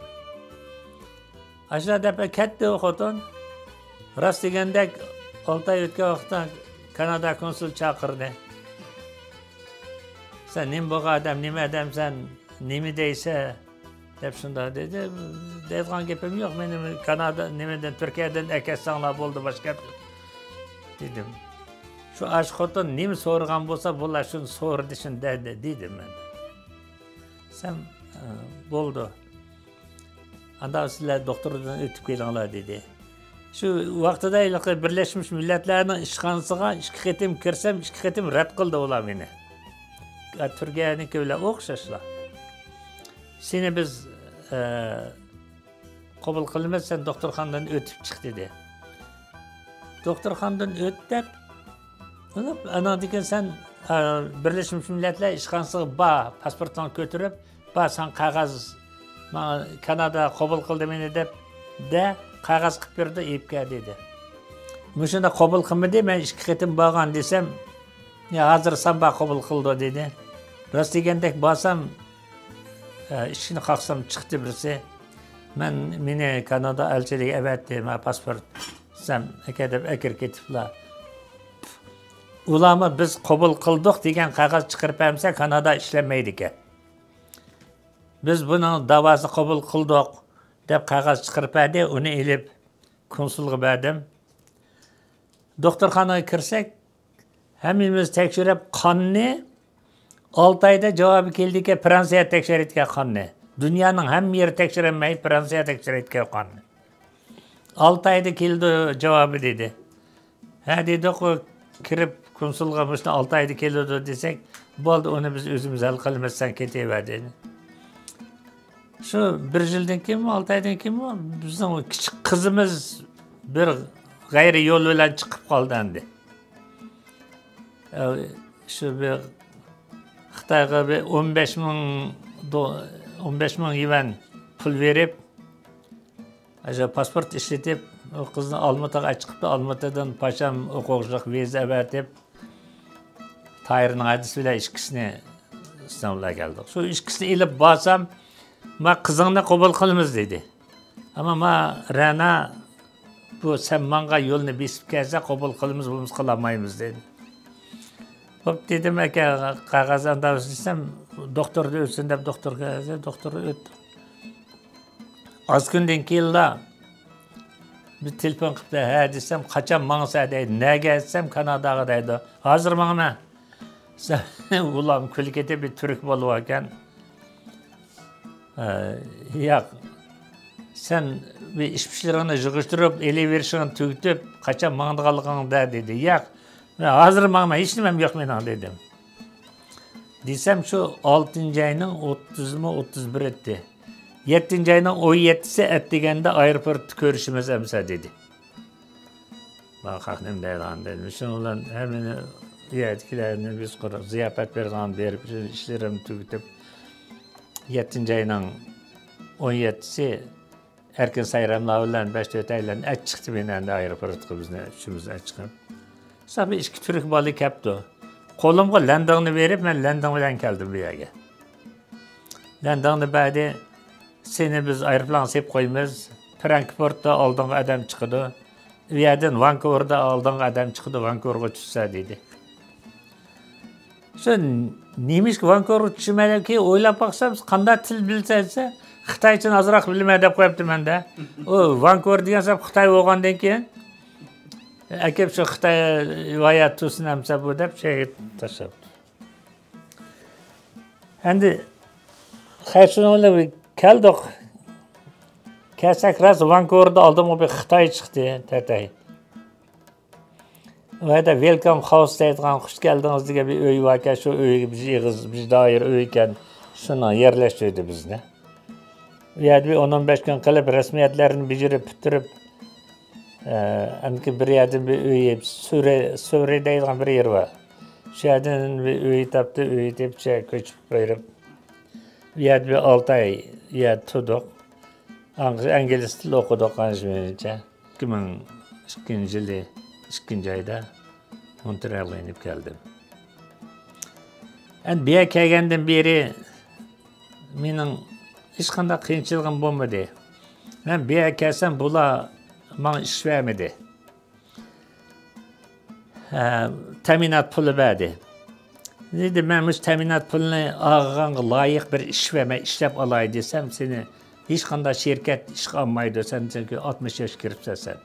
ئاشۇنداق دەپ كەتتى ئۇ خوتۇن. راست دېگەندەك، ئالتە ئاي ئۆتكەن ۋاقىتتا كانادا كونسۇل چاقىردى. سەن نېمە بولغان ئادەم، نېمە ئادەمسەن، نېمە دەيسەن؟ دەپ شۇنداق دېدى. دەيدىغان گېپىم يوق. مېنى كانادا، نېمىدىن، تۈركىيەدىن ئەكەتسەڭلار بولدى، باشقا گەپ يوق، دېدىم. شۇ ئاش خوتۇن نېمە سورىغان بولسا، بۇلار شۇنى سورىدى، شۇنى دەدى، دېدىم مەن. دېسەم، ئە، بولدى. ئاندا سىلەر دوختۇردىن ئۆتۈپ كېلىڭلار، دېدى. شۇ ۋاقتىدا ھېلىقى بىرلەشمىش مىللەتلەرنىڭ ئىشخانىسىغا ئىككى قېتىم كىرسەم، ئىككى قېتىم رەت قىلدى ئۇلار مېنى. ئە، تۈركىيەنىڭكى بىلەن ئوخشاشلا. سېنى بىز، ئە، قوبۇل قىلىمىز، سەن دوختۇرخانىدىن ئۆتۈپ چىق، دېدى. دوختۇرخانىدىن ئۆت دەپ، ئاناندىن كېيىن سەن، ئە، بىرلەشمىش مىللەتلەر ئىشخانىسىغا بار، پاسپورتۇڭنى كۆتۈرۈپ، بار، ساڭا قەغەز، ماڭا كانادا قوبۇل قىلدى مېنى دەپ، دە، قەغەز قىلىپ بېرىدۇ، ئېلىپ كەل، دېدى. مۇشۇنداق قوبۇل قىلمىدى، مەن ئىككى قېتىم بارغان دېسەم، يا، ھازىر سامبا قوبۇل قىلىدۇ، دېدى. راست دېگەندەك بارسام، ئە، ئىشىكنى قاقسام، چىقتى بىرسى. مەن، مېنى كانادا ئەلچىلىكىگە ئەۋەتتى، مانا پاسپورت دېسەم، ئەكە دەپ ئەكىرىپ كېتىپلا. ئۇلارمۇ بىز قوبۇل قىلدۇق دېگەن قەغەز چىقىرىپ بەرمىسە، كانادا ئىشلەنمەيدىكەن. بىز بۇنىڭ داۋاسىنى قوبۇل قىلدۇق دەپ قەغەز چىقىرىپ بەردى، ئۇنى ئېلىپ كونسۇلغا بەردىم. دوختۇرخانىغا كىرسەك، ھەممىمىز تەكشۈرۈپ، قاننى ئالتە ئايدا جاۋابى كېلىدىكەن، فرانسىيە تەكشۈرىدىكەن قاننى. دۇنيانىڭ ھەممە يېرى تەكشۈرەلمەي، فرانسىيە تەكشۈرىدىكەن قاننى. ئالتە ئايدا كېلىدۇ جاۋابى، دېدى. ھە، دېدۇق، ئۇ كىرىپ كونسۇلغا مۇشۇ ئالتە ئايدا كېلىدۇ دېسەك، بولدى، ئۇنى بىز ئۆزىمىز ھەل قىلىمىز، سەن كېتىۋەر، دېدى. شۇ بىر يىلدىن كېيىنمۇ، ئالتە ئايدىن كېيىنمۇ بىزنىڭ كىچىك قىزىمىز بىر غەيرىي يول بىلەن چىقىپ قالدى ئەمدى. ئە، شۇ بىر خىتايغا بىر ئون بەش مىڭ دو-، ئون بەش مىڭ يۈەن پۇل بېرىپ، ئاشۇ پاسپورت ئىشلىتىپ، ئۇ قىزنى ئالمۇتىغا چىقىپتۇ، ئالمۇتىدىن پاشام ھوقۇقچىلىق ۋىزا ئەۋەتىپ، تايىرنىڭ ھەدىسى بىلەن ئىككىسىنى ئىستانبۇلغا كەلدۇق. شۇ ئىككىسىنى ئېلىپ بارسام، ما قىزىڭنى قوبۇل قىلىمىز دېدى. ئەمما ما رەنا، بۇ سەن ماڭغان يولنى بېسىپ كەلسە قوبۇل قىلىمىز، بولمىسا قىلالمايمىز دېدى. بوپتۇ دېدىم، ئەكە قەغەز ئاندا دېسەم، دوختۇردا ئۆتسۇن دەپ دوختۇرغا، دوختۇر ئۆتتى. ئاز كۈندىن كېيىنلا بىر تېلېفون قىپتۇ، ھە دېسەم، قاچان ماڭىسەن دەيدۇ، نەگە دېسەم، كاناداغا دەيدۇ، ھازىر ماڭىمەن دېسەم، ئۇلارمۇ كۈلۈپ كېتىپ، بىر تۈرك بالىۋاركەن، ياق، سەن بىر ئىش-پىشلىرىڭنى يىغىشتۇرۇپ، ئېلىۋېرىشىڭنى تۈگىتىپ، قاچان ماڭىدىغانلىقىڭنى دە، دېدى. ياق، مەن ھازىر ماڭىمەن، ھېچنېمەم يوق مېنىڭ، دېدىم. دېسەم، شۇ ئالتىنچى ئاينىڭ ئوتتۇزىمۇ، ئوتتۇز بىرى ئىدى. يەتتىنچى ئاينىڭ ئون يەتتىسى ئەتىگەندە ئايروپورتتا كۆرۈشىمىز ئەمىسە، دېدى. ماڭا قاق نېمە دەيدىغان دېدىم. شۇنىڭ بىلەن ھەممىنى، ئۇ يەردىكىلەرنى بىز قۇرۇق زىياپەت بېرىدىغان بېرىپ، ئىشلىرىمنى تۈگىتىپ، يەتتىنچى ئاينىڭ ئون يەتتىسى ئەركىن سايراملار بىلەن بەش تۆت ئايلارنى ئەت چىقتى مېنى ئەمدى ئايروپورتقا بىزنى ئۈچىمىز ئەت چىقىپ. ساپى ئىككى تۈرك بالا كەپتۇ. قولۇمغا لەندىڭنى بېرىپ، مەن لەندىڭ بىلەن كەلدىم بۇ يەرگە. لەندىڭنى بەردى. سېنى بىز ئايروپىلانغا سېلىپ قويىمىز. فرانكفورتتا ئالدىڭغا ئادەم چىقىدۇ. ئۇ يەردىن ۋانكوۋېردا ئالدىڭغا ئادەم چىقىدۇ، ۋانكوۋېرغا چۈشىسەن، دېدى. شۇ نېمىشقا ۋانكوۋېرغا چۈشىمەن دەپ كېيىن ئويلاپ باقسام، قانداق تىل بىلسە دېسە، خىتايچىنى ئازراق بىلىمەن دەپ قويۇپتىمەن-دە. ئۇ ۋانكوۋېر دېگەن سەپ خىتاي بولغاندىن كېيىن، ئەكەپ شۇ خىتاي ۋايا تۇسۇن ئەمسە بۇ دەپ شەيگە تاشلاپتۇ. ئەمدى خەي شۇنىڭ بىلەن كەلدۇق. كەلسەك راست ۋانكوۋېردا ئالدىمغا بىر خىتاي چىقتى، تەتەي. ئۇ يەردە ۋېلكام خاۋس دەيدىغان، خۇش كەلدىڭىز دېگەن بىر ئۆي باركەن، شۇ ئۆيگە بىز ئېغىز، بىز دائىر ئۆي ئىكەن، شۇنىڭ يەرلەشتۈردى بىزنى. ئۇ يەردە بىر ئون ئون بەش كۈن قېلىپ، رەسمىيەتلەرنى بېجىرىپ پۈتتۈرۈپ، ئە، ئەمدىكى بىر يەردىن بىر ئۆي، سۈرە، سۈرە دەيدىغان بىر يېرى بار. شۇ يەردىن بىر ئۆي تاپتى، ئۆي تېپىپ، شۇ يەرگە كۆچۈپ بېرىپ، ئۇ يەردە بىر ئالتە ئاي ئۇ يەردە تۇردۇق. ئىنگلىز تىلى ئوقۇدۇق ئانچە-مۇنچە. ئىككى مىڭ ئىككىنچى يىلى ئىككىنچى ئايدا مونترېئالغا يېنىپ كەلدىم. ئەمدى بۇ يەرگە كەلگەندىن بېرى مېنىڭ ھېچقانداق قىيىنچىلىقىم بولمىدى. مەن بۇ يەرگە كەلسەم، بۇلار ماڭا ئىش بەرمىدى. ھە، تەمىنات پۇلى بەردى. دېدى، مەن مۇشۇ تەمىنات پۇلىنى ئالغانغا لايىق بىر ئىش بەر، مەن ئىشلەپ ئالاي دېسەم، سېنى ھېچقانداق شىركەت ئىشقا ئالمايدۇ، سەن چۈنكى ئاتمىش ياشقا كىرىپسەن سەن.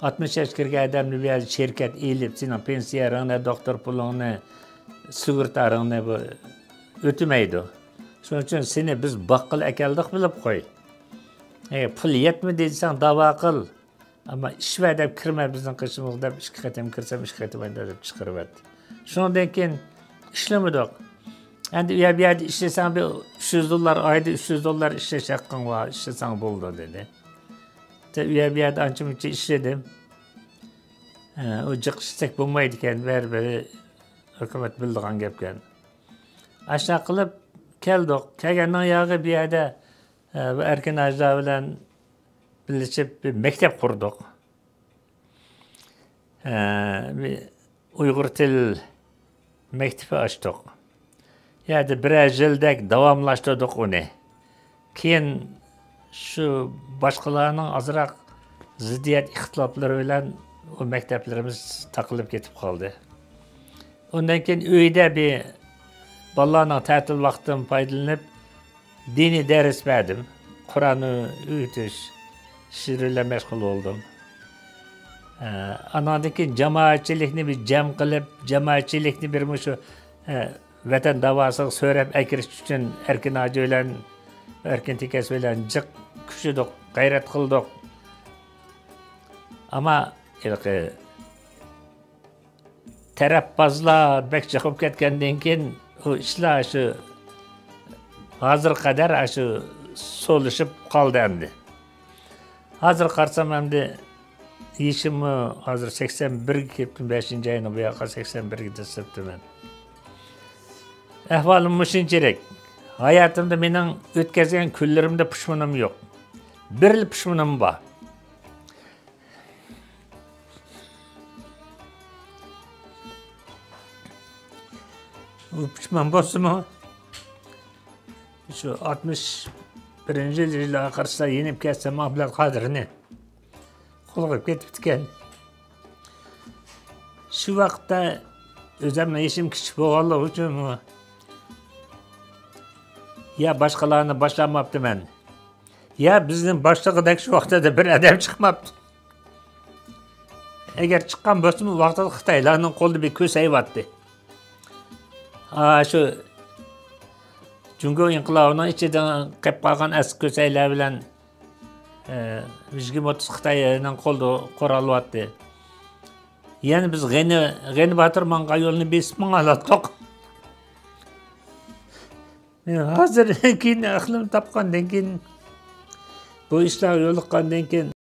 ئاتمىش ياشقا كىرگەن ئادەمنى بۇ يەردە شىركەت ئېلىپ، سېنىڭ پېنسىيەڭنى، دوختۇر پۇلۇڭنى، سۇغۇرتاڭنى بۇ ئۆتىمەيدۇ. شۇنىڭ ئۈچۈن سېنى بىز باققىلى ئەكەلدۇق، بىلىپ قوي. ئەگەر پۇل يەتمىدى دېسەڭ، داۋا قىل. ئەمما ئىش بەر دەپ كىرمە بىزنىڭ قېشىمىزغا دەپ، ئىككى قېتىم كىرسەم، ئىككى قېتىم ئەندە دەپ چىقىرىۋەتتى. شۇنىڭدىن كېيىن ئىشلىمىدۇق. ئەندى ئۇ يەر بۇ يەردە ئىشلىسەڭ، بىر ئۈچ يۈز دوللار، ئايدا ئۈچ يۈز دوللار ئىشلەش ھەققىڭ بار، ئىشلىسەڭ بولىدۇ، دېدى. ئۇ يەر بۇ يەردە ئانچە مۇنچە ئىشلىدىم. ئۇ جىق ئىشلىسەك بولمايدىكەن، بەرىبىر ھۆكۈمەت بىلىدىغان گەپكەن. ئاشۇنداق قىلىپ كەلدۇق. كەلگەننىڭ ياغى بۇ يەردە، ئە، بۇ ئەركىن ھاجىلار بىلەن بىرلىشىپ بىر مەكتەپ قۇردۇق. ئە، بىر ئۇيغۇر تىل مەكتىپى ئاچتۇق. يەردە بىرەر يىلدەك داۋاملاشتۇردۇق ئۇنى. كېيىن شۇ باشقىلارنىڭ ئازراق زىددىيەت ئىختىلاپلىرى بىلەن ئۇ مەكتەپلىرىمىز تاقىلىپ كېتىپ قالدى. ئۇندىن كېيىن ئۆيدە بىر بالىلارنىڭ تەتىل ۋاقتىدىن پايدىلىنىپ، دىنىي دەرس بەردىم. قۇرئان ئۆگىتىش ئىشلىرى بىلەن مەشغۇل بولدۇم. ئە، ئاناندىن كېيىن جامائەتچىلىكنى بىر جەم قىلىپ، جامائەتچىلىكنى بىر مۇشۇ، ئە، ۋەتەن داۋاسىغا سۆرەپ ئەكىرىش ئۈچۈن ئەركىن ھاجى بىلەن، ئەركىن تېكەس بىلەن جىق كۈچىدۇق، غەيرەت قىلدۇق. ئەمما ھېلىقى تەرەپبازلار بەك جىق بولۇپ كەتكەندىن كېيىن، ئۇ ئىشلار شۇ ھازىرغا قەدەر شۇ سولىشىپ قالدى ئەمدى. ھازىر قارىسام ئەمدى يېشىممۇ ھازىر سەكسەن بىرگە كېلىپتۇ، بەشىنچى ئاينىڭ بۇ ياققا سەكسەن بىرگە دەسسەپتىمەن. ئەھۋالىم مۇشۇنچىلىك. ھاياتىمدا مېنىڭ ئۆتكۈزگەن كۈنلىرىمدە پۇشمىنىم يوق. بىرلا پۇشمىنىم بار. ئۇ پۇشمان بولسىمۇ، شۇ ئاتمىش بىرىنچى يىل ئاخىرسىدا يېنىپ كەتسەم، ئابلەت قادىرنى قولغا كېتىپتىكەن. شۇ ۋاقىتتا ئۆزۈمنىڭ يېشىم كىچىك بولغانلىقى ئۈچۈن، يا باشقىلارنى باشلاماپتىمەن، يا بىزنى باشلىغۇدەك شۇ ۋاقىتتا بىر ئادەم چىقماپتۇ. ئەگەر چىققان بولسىمۇ، ئۇ ۋاقىتتا خىتايلارنىڭ قولىدا بىر كۆسەيۋاتتى. ئا، شۇ جۇڭگو ئىنقىلابىنىڭ ئىچىدىن قېلىپ قالغان ئەسكى كۆسەيلەر بىلەن، ئە، يىگىرمە ئوتتۇز خىتاينىڭ قولىدا قوراللىۋاتتى. يەنە بىز غېنى، غېنى باتۇر ماڭغان يولنى بېسىپ ماڭالاتتۇق. ھازىر كېيىن ئەقلىمنى تاپقاندىن كېيىن، بۇ ئىشلارغا يولۇققاندىن كېيىن،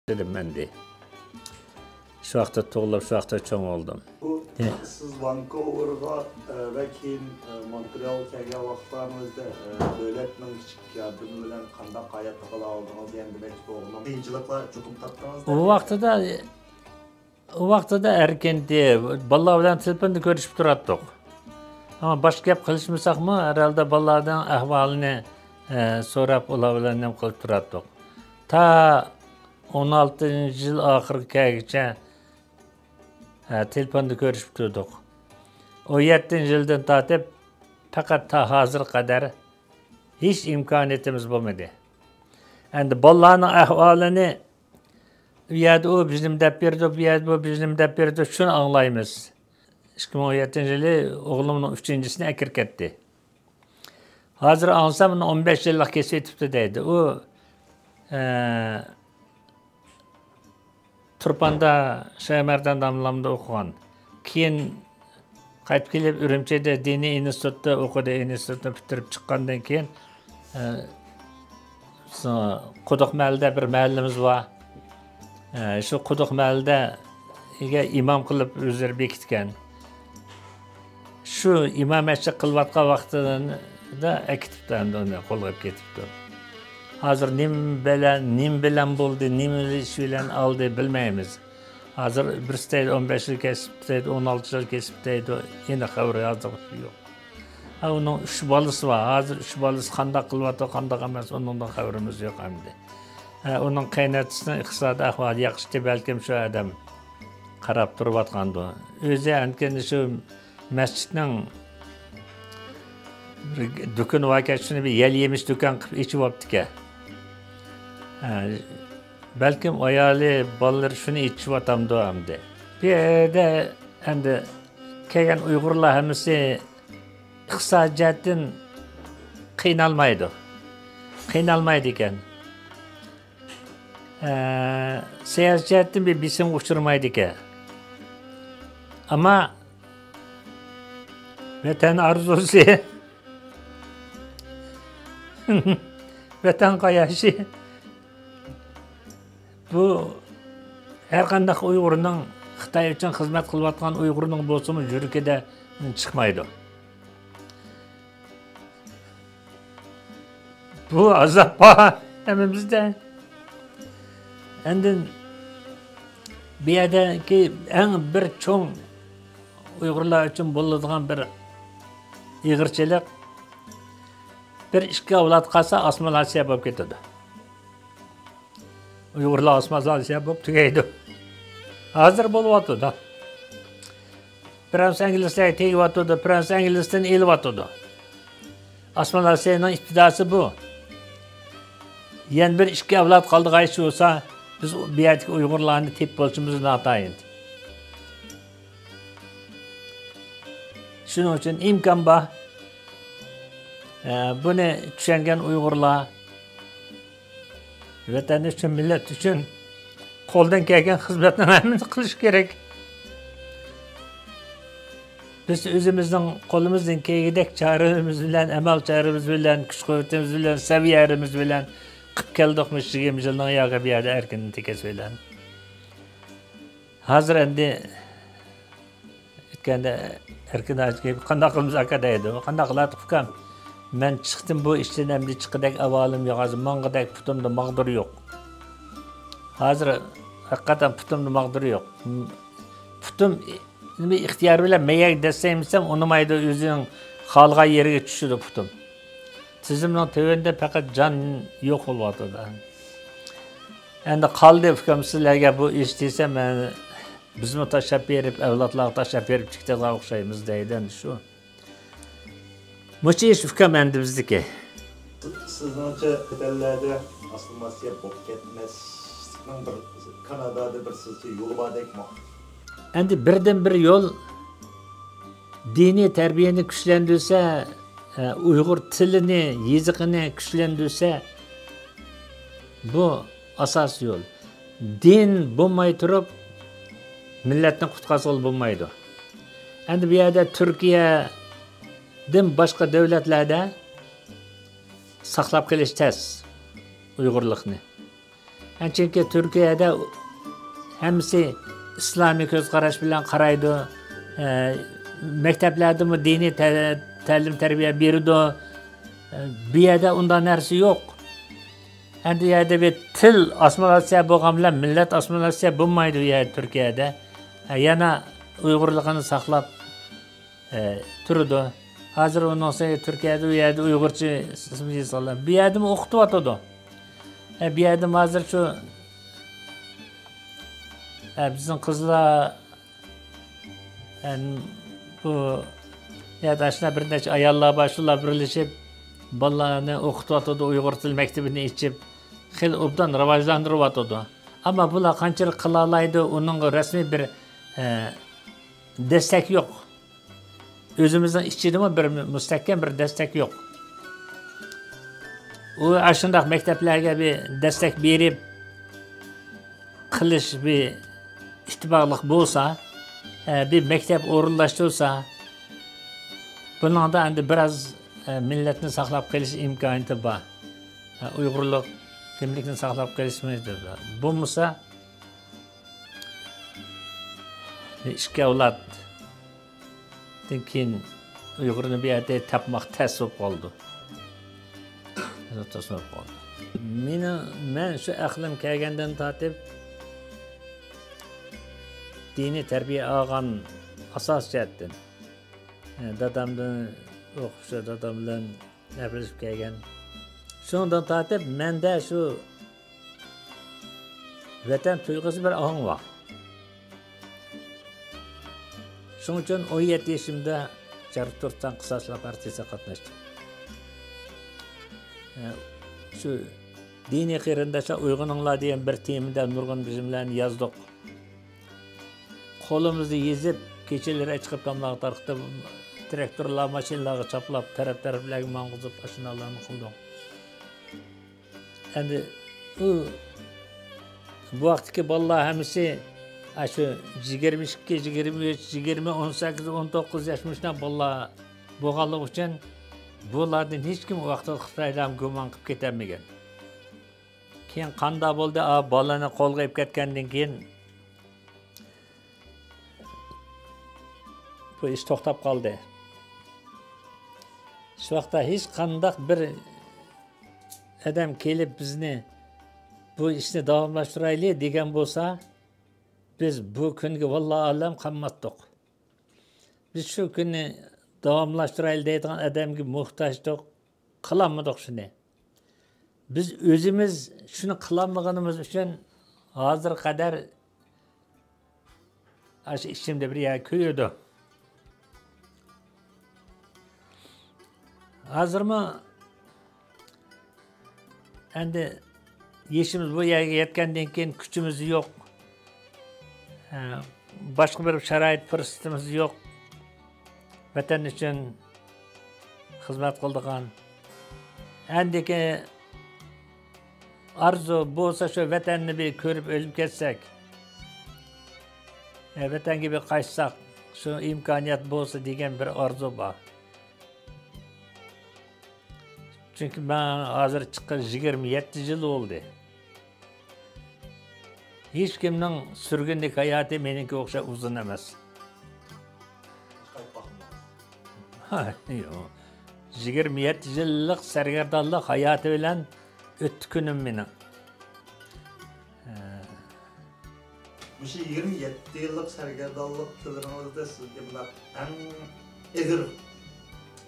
دېدىم ئەمدى. شۇ ۋاقىتتا تۇغۇلۇپ، شۇ ۋاقىتتا چوڭ بولدۇم. بۇ يە. سىز ۋانكوۋېرغا، ئە، ۋە كېيىن، ئە، مونترېئالغا كەلگەن ۋاقىتلارىڭىزدا، ئە، دۆلەتنىڭ كىچىك ياردىمى بىلەن قانداق ھاياتنى قىلالايدىڭىز دېگەن دېمەكچى بولغىنىم. قىيىنچىلىقلار چوقۇم تاپتىڭىزدا؟ ئۇ ۋاقتىدا، ئۇ ۋاقتىدا ئەركىن ئىدى، بالىلار بىلەن تېلېفوندا كۆرۈشۈپ تۇراتتۇق. ئەمما باشقا گەپ قىلىشمىساقمۇ، ھەر ھالدا بالىلارنىڭ ئەھۋالىنى، ئە، سوراپ، ئۇلار بىلەن نېمە قىلىپ تۇراتتۇق. تا ئون ئالتىنچى يىل ئاخىرىغا كەلگۈچە، ھە، تېلېفوندا كۆرۈشۈپ تۇردۇق. ئون يەتتىنچى يىلدىن تارتىپ پەقەت تا ھازىرغا قەدەر ھېچ ئىمكانىيىتىمىز بولمىدى. ئەمدى بالىلارنىڭ ئەھۋالىنى، ئۇ يەردە ئۇ بىزنى دەپ بېرىدۇ، بۇ يەردە بۇ بىزنى دەپ بېرىدۇ، شۇنى ئاڭلايمىز. ئىككى مىڭ ئون يەتتىنچى يىلى ئوغلۇمنىڭ ئۈچىنچىسىنى ئەكىرىپ كەتتى. ھازىر ئاڭلىسام، ئۇنىڭ ئون بەش يىللىق كېسىۋېتىپتۇ دەيدۇ. ئۇ، ئە، تۇرپاندا شايمەردان داموللامدا ئوقۇغان. كېيىن قايتىپ كېلىپ، ئۈرۈمچىدە دىنىي ئىنستىتۇتتا ئوقۇدى، ئىنستىتۇتنى پۈتتۈرۈپ چىققاندىن كېيىن، ئە، شۇ قۇدۇق مەھەللىدە بىر مەھەللىمىز بار. ئە، شۇ قۇدۇق مەھەللىدە ئىمام قىلىپ ئۆزلىرى بېكىتكەن. شۇ ئىمامەتچىلىك قىلىۋاتقان ۋاقتىدا ئەكېتىپتۇ، ئەمدى ئۇنى قولغا ئېلىپ كېتىپتۇ. ھازىر نېمە بىلەن، نېمە بىلەن بولدى، نېمە ئىش بىلەن ئالدى، بىلمەيمىز. ھازىر بىرسى دەيدۇ، ئون بەش يىل كېسىپتۇ دەيدۇ، ئون ئالتە يىل كېسىپتۇ دەيدۇ، يەنە خەۋىرى ھازىرغىچە يوق. ھە، ئۇنىڭ ئۈچ بالىسى بار. ھازىر ئۈچ بالىسى قانداق قىلىۋاتىدۇ، قانداق ئەمەس، ئۇنىڭدىن خەۋىرىمىز يوق ئەمدى. ھە، ئۇنىڭ قېيىنئاتىسىنىڭ ئىقتىسادىي ئەھۋالى ياخشى، بەلكىم شۇ ئادەم قاراپ تۇرۇۋاتقاندۇ. ئۆزى ئەنكىن شۇ مەسچىتنىڭ بىر دۇكىنى باركەن، شۇنى بىر يەل يېمىش دۇكان قىلىپ ئېچىۋاپتىكەن. ھە، بەلكىم ئايالى، بالىلىرى شۇنى ئېچىۋاتامدۇ ئەمدى. بۇ يەردە ئەمدى كەلگەن ئۇيغۇرلار ھەممىسى ئىقتىسادىي جەھەتتىن قىينالمايدۇ. قىينالمايدىكەن. ئە، سىياسىي جەھەتتىن بىر بېسىمغا ئۇچرىمايدىكەن. ئەمما ۋەتەن ئارزۇسى، ۋەتەن قاياشى، بۇ ھەر قانداق ئۇيغۇرنىڭ، خىتاي ئۈچۈن خىزمەت قىلىۋاتقان ئۇيغۇرنىڭ بولسىمۇ يۈرىكىدە چىقمايدۇ. بۇ ئازاب بار ھەممىمىزدە. ئاندىن بۇ يەردىكى ئەڭ بىر چوڭ ئۇيغۇرلار ئۈچۈن بولىدىغان بىر ئېغىرچىلىق، بىر ئىككى ئەۋلاد قالسا، ئاسسىمىلياتسىيە بولۇپ كېتىدۇ. ئۇيغۇرلار ئاسسىمىلياتسىيە بولۇپ تۈگەيدۇ. ھازىر بولۇۋاتىدۇ. فرانسىيە ئىنگلىزلەرگە تېگىۋاتىدۇ، فرانسىيە ئىنگلىزدىن ئېلىۋاتىدۇ. ئاسسىمىلياتسىيەنىڭ ئىپتىداسى بۇ. يەنە بىر ئىككى ئەۋلاد قالىدىغان ئىش بولسا، بىز بۇ يەردىكى ئۇيغۇرلارنى تېپىپ بولۇشىمىز ناتايىن. شۇنىڭ ئۈچۈن ئىمكان بار. ئە، بۇنى چۈشەنگەن ئۇيغۇرلار ۋەتەن ئۈچۈن، مىللەت ئۈچۈن قولدىن كەلگەن خىزمەتنىڭ ھەممىسىنى قىلىشى كېرەك. بىز ئۆزىمىزنىڭ قولىمىزدىن كەلگۈدەك چارىمىز بىلەن، ئەمەل چارىمىز بىلەن، كۈچ قۇۋۋىتىمىز بىلەن، سەۋىيەلىرىمىز بىلەن قىلىپ كەلدۇق مۇشۇ يىگىرمە يىلنىڭ ياغى بۇ يەردە ئەركىن تېكەس بىلەن. ھازىر ئەمدى كەندە ئەركىن ھاجى كېلىپ، «قانداق قىلىمىز ئاكا؟» دەيدۇ. «قانداق قىلاتتۇق ئۇكام؟ مەن چىقتىم بۇ ئىشتىن، ئەمدى چىققۇدەك ئەھۋالىم يوق، ھازىر ماڭغۇدەك پۇتۇمدا ماغدۇر يوق. ھازىر ھەقىقەتەن پۇتۇمدا ماغدۇر يوق. پۇتۇم نېمە ئىختىيار بىلەن مەيەگە دەسسەيمىسەم ئۇنىمايدۇ، ئۆزىنىڭ خالىغان يېرىگە چۈشىدۇ پۇتۇم. تىزىمنىڭ تۆۋىنىدە پەقەت جان يوق بولۇۋاتىدۇ.» ئەمدى قالدى ئۇكام سىلەرگە بۇ ئىش دېسەم، بىزمۇ تاشلاپ بېرىپ، ئەۋلادلارغا تاشلاپ بېرىپ چىقىدىغان ئوخشايمىز دەيدۇ ئەمدى شۇ. مۇشۇ ئىش ئۇكام ئەمدى بىزدىكى. سىزنىڭچە، چەت ئەللەردە ئاسسىمىلياتسىيە بولۇپ كەتمەسلىكنىڭ بىر، كانادادا بىر سىزچە يولى باردەكمۇ؟ ئەمدى بىردىنبىر يول دىنىي تەربىيەنى كۈچلەندۈرسە، ئە، ئۇيغۇر تىلىنى، يېزىقىنى كۈچلەندۈرسە، بۇ ئاساسىي يول. دىن بولماي تۇرۇپ، مىللەتنى قۇتقازغىلى بولمايدۇ. ئەمدى بۇ يەردە تۈركىيەدىن باشقا دۆلەتلەردە ساقلاپ قېلىش تەس ئۇيغۇرلۇقنى. چۈنكى تۈركىيەدە ھەممىسى ئىسلامىي كۆز قاراش بىلەن قارايدۇ. ئە، مەكتەپلەردىمۇ دىنىي تە-، تەلىم تەربىيە بېرىدۇ. ئە، بۇ يەردە ئۇنداق نەرسە يوق. ئەمدى يەردە بىر تىل ئاسسىمىلياتسىيە بولغان بىلەن مىللەت ئاسسىمىلياتسىيە بولمايدۇ يەر تۈركىيەدە. ئە، يەنە ئۇيغۇرلۇقىنى ساقلاپ، ئە، تۇرىدۇ. ھازىر ئۇنىڭ ئۈستىگە تۈركىيەدە، ئۇ يەردە ئۇيغۇرچە ئىسىم يېزىلغان. بۇ يەردىمۇ ئوقۇتۇۋاتىدۇ. ئە، بۇ يەردىمۇ ھازىر شۇ، ئە، بىزنىڭ قىزلار، ئە، بۇ يەردە ئاشۇنداق بىر نەچچە ئاياللار بار، شۇلار بىرلىشىپ بالىلارنى ئوقۇتۇۋاتىدۇ، ئۇيغۇر تىل مەكتىپىنى ئېچىپ، خېلى ئوبدان راۋاجلاندۇرۇۋاتىدۇ. ئەمما بۇلار قانچىلىك قىلالايدۇ، ئۇنىڭغا رەسمىي بىر، ئە، دەستەك يوق. ئۆزىمىزنىڭ ئىچىدىمۇ بىر مۇستەھكەم بىر دەستەك يوق. ئۇ ئاشۇنداق مەكتەپلەرگە بىر دەستەك بېرىپ قىلىش بىر ئىتتىپاقلىق بولسا، ئە، بىر مەكتەپ ئورۇنلاشتۇرسا، بۇنىڭدا ئەمدى بىراز، ئە، مىللەتنى ساقلاپ قېلىش ئىمكانىيىتى بار. ئە، ئۇيغۇرلۇق كىملىكنى ساقلاپ قېلىشىمىز بولمىسا، ئىككى ئەۋلاد دىن كېيىن ئۇيغۇرنى بۇ يەردە تاپماق تەس بولۇپ قالىدۇ. تەس بولۇپ قالىدۇ. مېنىڭ، مەن شۇ ئەقلىم كەلگەندىن تارتىپ دىنىي تەربىيە ئالغان ئاساسىي جەھەتتىن. دادامدىن ئوقۇپ، شۇ دادام بىلەن ئەپلىشىپ كەلگەن. شۇنىڭدىن تارتىپ مەندە شۇ ۋەتەن تۇيغۇسى بىر ئاڭ بار. شۇنىڭ ئۈچۈن ئون يەتتە يېشىمدا شەرقىي تۈركىستان قىساسلىق پارتىيىسىگە قاتناشتىم. ئە، شۇ دىنىي قېرىنداشلار ئويغىنىڭلار دېگەن بىر تېمىدا نۇرغۇن بىزىملەرنى يازدۇق. قولىمىزدا يېزىپ، كېچىلىرى چىقىپ تاملارغا تارقىتىپ، تىراكتورلار، ماشىنىلارغا چاپلاپ، تەرەپ-تەرەپلەرگە ماڭغۇزۇپ، ئاشۇنداقلارنى قىلدۇق. ئەمدى ئۇ، بۇ ۋاقىتتىكى بالىلار ھەممىسى ئاشۇ يىگىرمە ئىككى، يىگىرمە ئۈچ، يىگىرمە، ئون سەككىز، ئون توققۇز ياش مۇشۇنداق بالىلار بولغانلىقى ئۈچۈن بۇلاردىن ھېچكىم ئۇ ۋاقىتتا خىتايلارنى گۇمان قىلىپ كېتەلمىگەن. كېيىن قانداق بولدى؟ ئا، بالىنى قولغا ئېلىپ كەتكەندىن كېيىن بۇ ئىش توختاپ قالدى. شۇ ۋاقىتتا ھېچقانداق بىر ئادەم كېلىپ بىزنى بۇ ئىشنى داۋاملاشتۇرايلى دېگەن بولسا، بىز بۇ كۈنگە ۋاللا ئالەم قالماتتۇق. بىز شۇ كۈننى داۋاملاشتۇرايلى دەيدىغان ئادەمگە موھتاجدۇق، قىلالمىدۇق شۇنى. بىز ئۆزىمىز شۇنى قىلالمىغىنىمىز ئۈچۈن ھازىرغا قەدەر ئاشۇ ئىچىمدە بىر يەر كۆيىدۇ. ھازىرمۇ ئەمدى يېشىمىز بۇ يەرگە يەتكەندىن كېيىن كۈچىمىز يوق. ھە، باشقا بىر شارائىت پۇرسىتىمىز يوق. ۋەتەن ئۈچۈن خىزمەت قىلىدىغان. ئەمدىكى ئارزۇ بولسا شۇ ۋەتەننى بىر كۆرۈپ ئۆلۈپ كەتسەك. ھە، ۋەتەنگە بىر قايتساق، شۇ ئىمكانىيەت بولسا دېگەن بىر ئارزۇ بار. چۈنكى مەن ھازىر چىققىلى يىگىرمە يەتتە يىل بولدى. ھېچكىمنىڭ سۈرگۈندىكى ھاياتى مېنىڭكىگە ئوخشاپ ئۇزۇن ئەمەس. ھە، يوق. يىگىرمە يەتتە يىللىق سەرگەردانلىق ھاياتى بىلەن ئۆتتى كۈنۈم مېنىڭ. ھە. مۇشۇ يىگىرمە يەتتە يىللىق سەرگەردانلىق كۈنلىرىڭىزدە سىزگە بۇنداق ئەڭ ئېغىر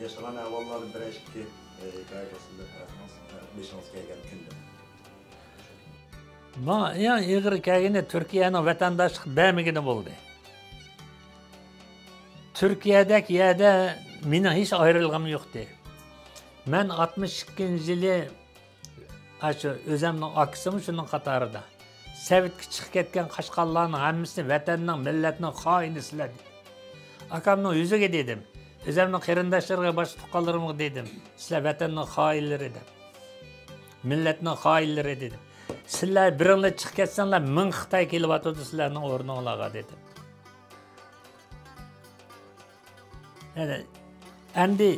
ياشىغان ئەھۋاللاردىن بىرەر ئىككى، ئە، ھېكايە قىلسىڭىز، بېشىڭىزغا كەلگەن كۈندە. ماڭا ئەڭ ئېغىر كەلگىنى تۈركىيەنىڭ ۋەتەنداشلىق بەرمىگىنى بولدى. تۈركىيەدەك يەردە مېنىڭ ھېچ ئايرىلغۇم يوقتى. مەن ئاتمىش ئىككىنچى يىلى، ئاشۇ ئۆزەمنىڭ ئاكىسىمۇ شۇنىڭ قاتارىدا. سوۋېتكە چىقىپ كەتكەن قاچقانلارنىڭ ھەممىسىنى ۋەتەننىڭ، مىللەتنىڭ خائىنى سىلەر دېدى. ئاكامنىڭ يۈزىگە دېدىم. ئۆزەمنىڭ قېرىنداشلىرىغا، باشقا تۇغقانلىرىمغا دېدىم. سىلەر ۋەتەننىڭ خائىنلىرى دەپ. مىللەتنىڭ خائىنلىرى دېدىم. سىلەر بىرىڭلار چىقىپ كەتسەڭلار، مىڭ خىتاي كېلىۋاتىدۇ سىلەرنىڭ ئورنۇڭلارغا دېدىم. يەنى، ئەمدى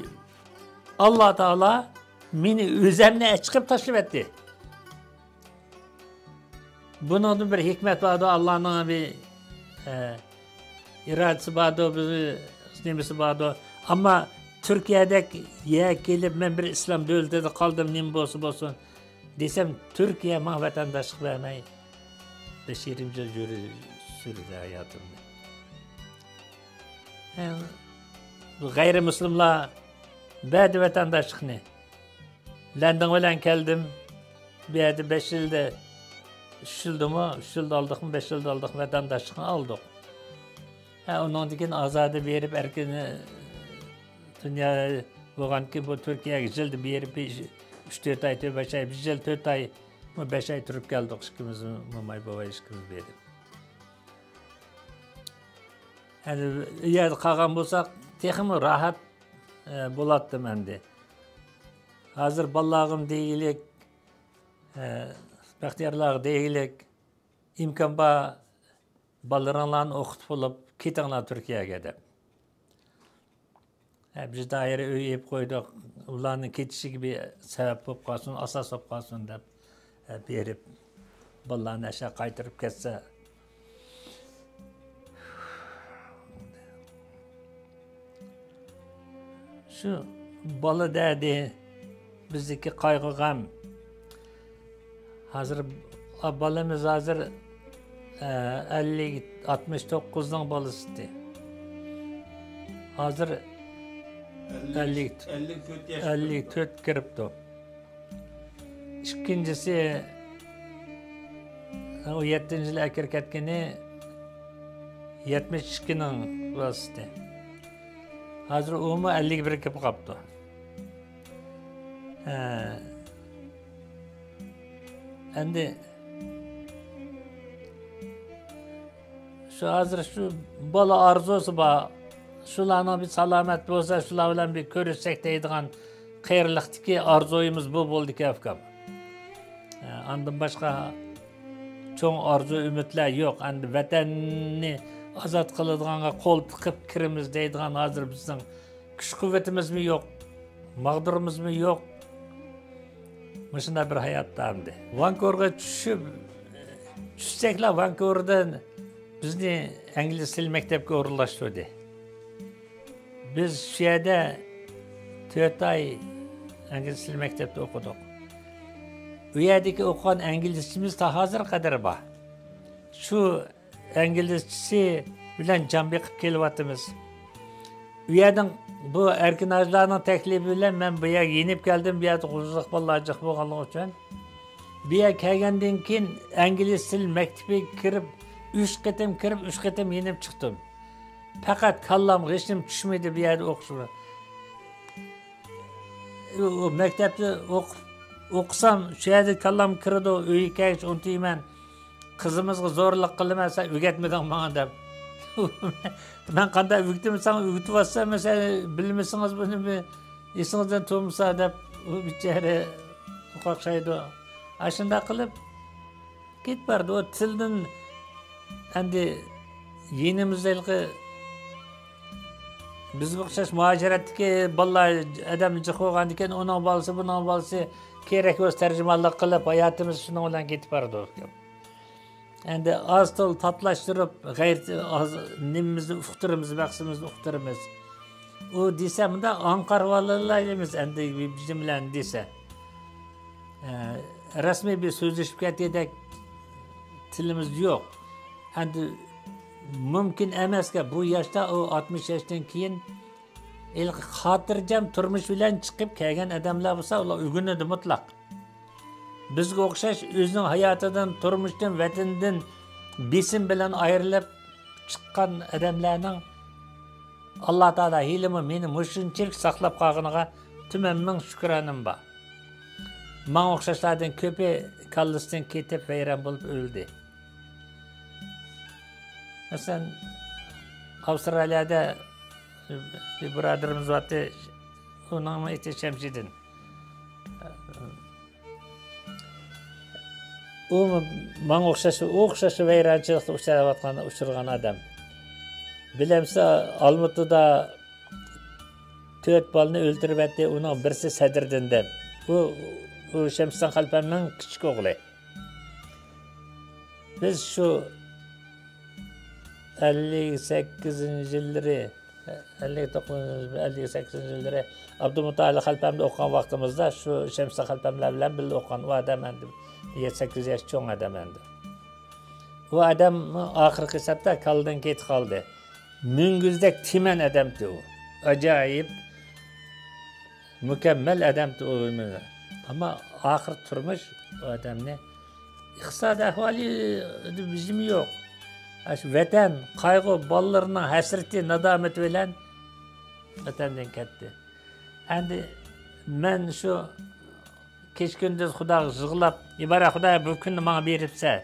ئاللا تائالا مېنى ئۆزەمنى ئەچىقىپ تاشلىۋەتتى. بۇنىڭدا بىر ھېكمەت باردۇ، ئاللانىڭ بىر، ئە، ئىرادىسى باردۇ، بىر نېمىسى باردۇ. ئەمما تۈركىيەدەك يەرگە كېلىپ، مەن بىر ئىسلام دۆلىتىدە قالدىم، نېمە بولسا بولسۇن دېسەم، تۈركىيە ماڭا ۋەتەنداشلىق بەرمەي، بەش يېرىم يىل يۈرى-، سۈردى ھاياتىمنى. ھە، بۇ غەيرىي مۇسلىملار بەردى ۋەتەنداشلىقنى. لەندىن بىلەن كەلدىم. بۇ يەردە بەش يىلدا، ئۈچ يىلدىمۇ، ئۈچ يىلدا ئالدۇقمۇ، بەش يىلدا ئالدۇق ۋەتەنداشلىقنى ئالدۇق. ھە، ئۇنىڭدىن كېيىن ئازادە بېرىپ، ئەركىن دۇنيا بولغاندىكىن، بۇ تۈركىيەگە يىلدا بېرىپ، بىر ئۈچ تۆت ئاي، تۆت بەش ئاي، بىر يىل تۆت ئاي، بۇ بەش ئاي تۇرۇپ كەلدۇق ئىككىمىز، موماي بوۋاي ئىككىمىز بېرىپ. ئەنە ئۇ يەردە قالغان بولساق، تېخىمۇ راھەت، ئە، بولاتتىم ئەمدى. ھازىر بالىلارغىمۇ دېگۈلۈك، ئە، بەختىيارلارغا دېگۈلۈك، ئىمكان بار بالىلىرىڭلارنى ئوقۇتۇپ بولۇپ كېتىڭلار تۈركىيەگە دەپ. ھە، بىز دائىرە ئۆي ئېلىپ قويدۇق. ئۇلارنىڭ كېتىشىگە بىر سەۋەب بولۇپ قالسۇن، ئاساس بولۇپ قالسۇن دەپ، ھە، بېرىپ، بالىلارنى ئاشۇ قايتۇرۇپ كەتسە. شۇ بالا دەردى، بىزدىكى قايغۇ-غەم. ھازىر، ئا، بالىمىز ھازىر، ئە، ئەللىك، ئاتمىش توققۇزنىڭ بالىسى ئىدى. ھازىر ئەللىك، ئەللىك، ئەللىك تۆت ياش، ئەللىك تۆت كىرىپتۇ. ئىككىنچىسى، ئۇ يەتتىنچى يىلى ئەكىرىپ كەتكىنى يەتمىش ئىككىنىڭ بالىسى ئىدى. ھازىر ئۇمۇ ئەللىك بىرگە كىرىپ قاپتۇ. ھە. ئەمدى شۇ ھازىر شۇ بالا ئارزۇسى بار. شۇلارنىڭ بىر سالامەت بولسا، شۇلار بىلەن بىر كۆرۈشسەك دەيدىغان قېرىلىقتىكى ئارزۇيىمىز بۇ بولدىكەن، ئۇكام. ھە، ئاندىن باشقا چوڭ ئارزۇ ئۈمىدلەر يوق. ئەمدى ۋەتەننى ئازاد قىلىدىغانغا قول تىقىپ كىرىمىز دەيدىغان ھازىر بىزنىڭ كۈچ قۇۋۋىتىمىزمۇ يوق، ماغدۇرىمىزمۇ يوق. مۇشۇنداق بىر ھاياتتا ئەمدى. ۋانكۇۋېرغا چۈشۈپ، چۈشسەكلا ۋانكۇۋېردىن بىزنى ئەنگلىيە تىل مەكتەپكە ئورۇنلاشتۇردى. بىز شۇ يەردە تۆت ئاي ئەنگلىيە تىل مەكتەپتە ئوقۇدۇق. ئۇ يەردىكى ئوقۇغان ئەنگلىيىچىمىز تا ھازىرغا قەدەر بار. شۇ ئەنگلىيىچىسى بىلەن جان بېقىپ كېلىۋاتىمىز. ئۇ يەردىن بۇ ئەركىن ھاجىلارنىڭ تەكلىپى بىلەن مەن بۇ يەرگە يېنىپ كەلدىم، بۇ يەردە قوزىلىق بالىلار جىق بولغانلىقى ئۈچۈن. بۇ يەرگە كەلگەندىن كېيىن ئىنگلىز تىل مەكتىپىگە كىرىپ، ئۈچ قېتىم كىرىپ، ئۈچ قېتىم يېنىپ چىقتىم. پەقەت كاللام، غېشىم چۈشمىدى بۇ يەردە ئوقۇش بىلەن. ئۇ مەكتەپتە ئوقۇپ، ئوقۇسام، شۇ يەردە كاللام كىرىدۇ، ئۆيگە كەلگەچ ئۇنتۇيمەن. قىزىمىزغا زورلۇق قىلىمەن، سەن ئۆگەتمىدىڭ ماڭا دەپ. مەن قانداق ئۆگىتىمەن، ساڭا ئۆگىتىۋاتسام، مەسىلەن، بىلمىسىڭىز بۇنى بىر ئېسىڭىزدىن تۇرمىسا دەپ، ئۇ بىچارە قاقشايدۇ. ئاشۇنداق قىلىپ كېتىپ بارىدۇ. ئۇ تىلدىن ئەمدى يېنىمىزدا ھېلىقى بىزگە ئوخشاش مۇھاجىرەتتىكى بالىلار ئادەم جىق بولغاندىكىن، ئۇنىڭ بالىسى، بۇنىڭ بالىسى كېرەك بولسا تەرجىمانلىق قىلىپ، ھاياتىمىز شۇنىڭ بىلەن كېتىپ بارىدۇ. ئەمدى ئاز تولا تاتلاشتۇرۇپ، غەيرىتى ئاز، نېمىمىزنى ئۇقتۇرىمىز، مەقسىتىمىزنى ئۇقتۇرىمىز. ئۇ دېسە، مۇنداق ئاڭقارۋالىلار ئەمەس، ئەمدى بىزنىڭ بىلەن دېسە. ئە، رەسمىي بىر سۆزلىشىپ كەتكۈدەك تىلىمىز يوق. ئەمدى مۇمكىن ئەمەسكەن، بۇ ياشتا، ئۇ ئاتمىش ياشتىن كېيىن ھېلىقى خاتىرجەم تۇرمۇش بىلەن چىقىپ كەلگەن ئادەملەر بولسا، ئۇلار ئۆگىنىدۇ مۇتلەق. بىزگە ئوخشاش ئۆزىنىڭ ھاياتىدىن، تۇرمۇشتىن، ۋەتىنىدىن بېسىم بىلەن ئايرىلىپ چىققان ئادەملەرنىڭ ئاللا تائالا ھېلىمۇ مېنى مۇشۇنچىلىك ساقلاپ قالغىنىغا تۈمەن مىڭ شۈكرانەم بار. ماڭا ئوخشاشلاردىن كۆپى كاللىسىدىن كېتىپ ۋەيران بولۇپ ئۆلدى. مەسىلەن، ئاۋسترالىيەدە بىر بۇرادىرىمىز بارتى، ئۇنىڭمۇ ئېتى شەمشىدىن. ئۇ ماڭا ئوخشاش، ئوخشاش ۋەيرانچىلىققا ئۇچراۋاتقان، ئۇچرىغان ئادەم. بىلەمسە، ئالمۇتىدا تۆت بالىنى ئۆلتۈرۈۋەتتى، ئۇنىڭ بىرسى سەدرىدىن دەپ. بۇ، بۇ شەمسىدىن خەلپەمنىڭ كىچىك ئوغلى. بىز شۇ ئەللىك سەككىزىنچى يىللىرى، ئەللىك توققۇزىنچى، ئەللىك سەككىزىنچى يىللىرى ئابدۇمۇتتالىپ خەلپەمدە ئوقۇغان ۋاقتىمىزدا شۇ شەمسىدىن خەلپەملەر بىلەن بىللە ئوقۇغان. ئۇ ئادەم ئەمدى يەتتە سەككىز ياش چوڭ ئادەم ئەمدى. ئۇ ئادەم ئاخىرقى ھېسابتا كاللىدىن كېتىپ قالدى. مۈڭگۈزدەك تىمەن ئادەمتى ئۇ. ئاجايىپ مۇكەممەل ئادەمتى ئۇ. ئەمما ئاخىر تۇرمۇش ئۇ ئادەمنى، ئىقتىساد ئەھۋالى بىزمۇ يوق. ئاشۇ ۋەتەن، قايغۇ، بالىلىرىنىڭ ھەسرىتى، نادامىتى بىلەن ۋەتەندىن كەتتى. ئەمدى مەن شۇ كېچە-كۈندۈز خۇداغا يىغلاپ، ئىبارە خۇدايا، بۇ كۈننى ماڭا بېرىپسەن.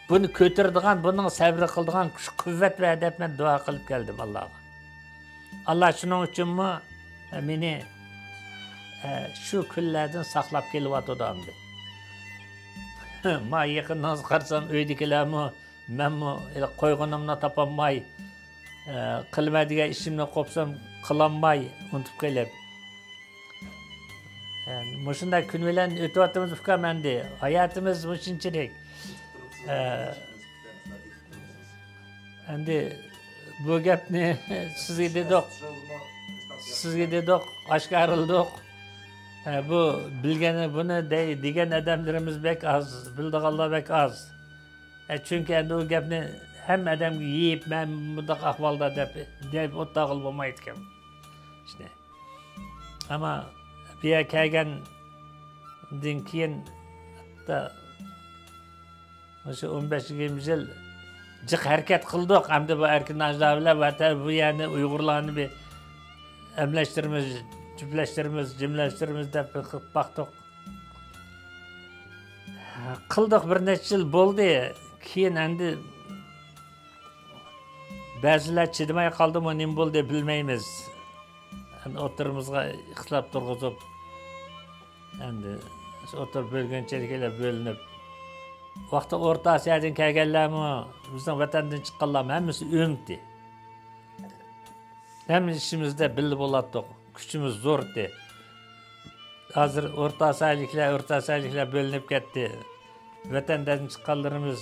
بۇنى كۆتۈرىدىغان، بۇنىڭ سەۋرى قىلىدىغان كۈچ-قۇۋۋەت بەر دەپ مەن دۇئا قىلىپ كەلدىم ئاللاغا. ئاللا شۇنىڭ ئۈچۈنمۇ مېنى، ئە، شۇ كۈنلەردىن ساقلاپ كېلىۋاتىدۇ ئەمدى. ما يېقىندىن قارىسام، ئۆيدىكىلەرمۇ، مەنمۇ ھېلىقى قويغىنىمنى تاپالماي، ئە، قىلىمەن دېگەن ئىشىمنى قوپسام قىلالماي، ئۇنتۇپ قېلىپ. ئە، مۇشۇنداق كۈن بىلەن ئۆتۈۋاتىمىز ئۇكام ئەمدى. ھاياتىمىز مۇشۇنچىلىك. ئە، ئەمدى بۇ گەپنى سىزگە دېدۇق. سىزگە دېدۇق، ئاشكارىلىدۇق. ئە، بۇ بىلگەن، بۇنى دەي-، دېگەن ئادەملىرىمىز بەك ئاز، بىلىدىغانلار بەك ئاز. ئە، چۈنكى ئەمدى ئۇ گەپنى ھەممە ئادەمگە يېيىپ، مەن مۇنداق ئەھۋالدا دەپ، دەپ ئولتۇرغىلى بولمايدىكەن. ئىشنى. ئەمما بۇ يەرگە كەلگەندىن كېيىن، ھەتتا مۇشۇ ئون بەش يىگىرمە يىل جىق ھەرىكەت قىلدۇق. ئەمدى بۇ ئەركىن ناھىيە بىلەن ۋەتەن، بۇ يەرنى، ئۇيغۇرلارنى بىر ئەملەشتۈرىمىز، جۈپلەشتۈرىمىز، جىملەشتۈرىمىز دەپ بىر قىلىپ باقتۇق. قىلدۇق، بىر نەچچە يىل بولدى. كېيىن ئەمدى بەزىلەر چىدىماي قالدىمۇ، نېمە بولدى، بىلمەيمىز. ئەمدى ئوتتۇرىمىزغا ئىختىلاپ تۇرغۇزۇپ، ئەمدى ئوتتۇرا بۆلگۈنچىلىكلەر بۆلۈنۈپ، ۋاقتى ئورتا ئاسىيادىن كەلگەنلەرمۇ، بىزنىڭ ۋەتەندىن چىققانلارمۇ ھەممىسى ئۆمدى. ھەممە ئىشىمىزدە بىللە بولاتتۇق. كۈچىمىز زورتى. ھازىر ئورتا ئاسىيالىكلار، ئورتا ئاسىيالىكلار بۆلۈنۈپ كەتتى. ۋەتەندىن چىققانلىرىمىز،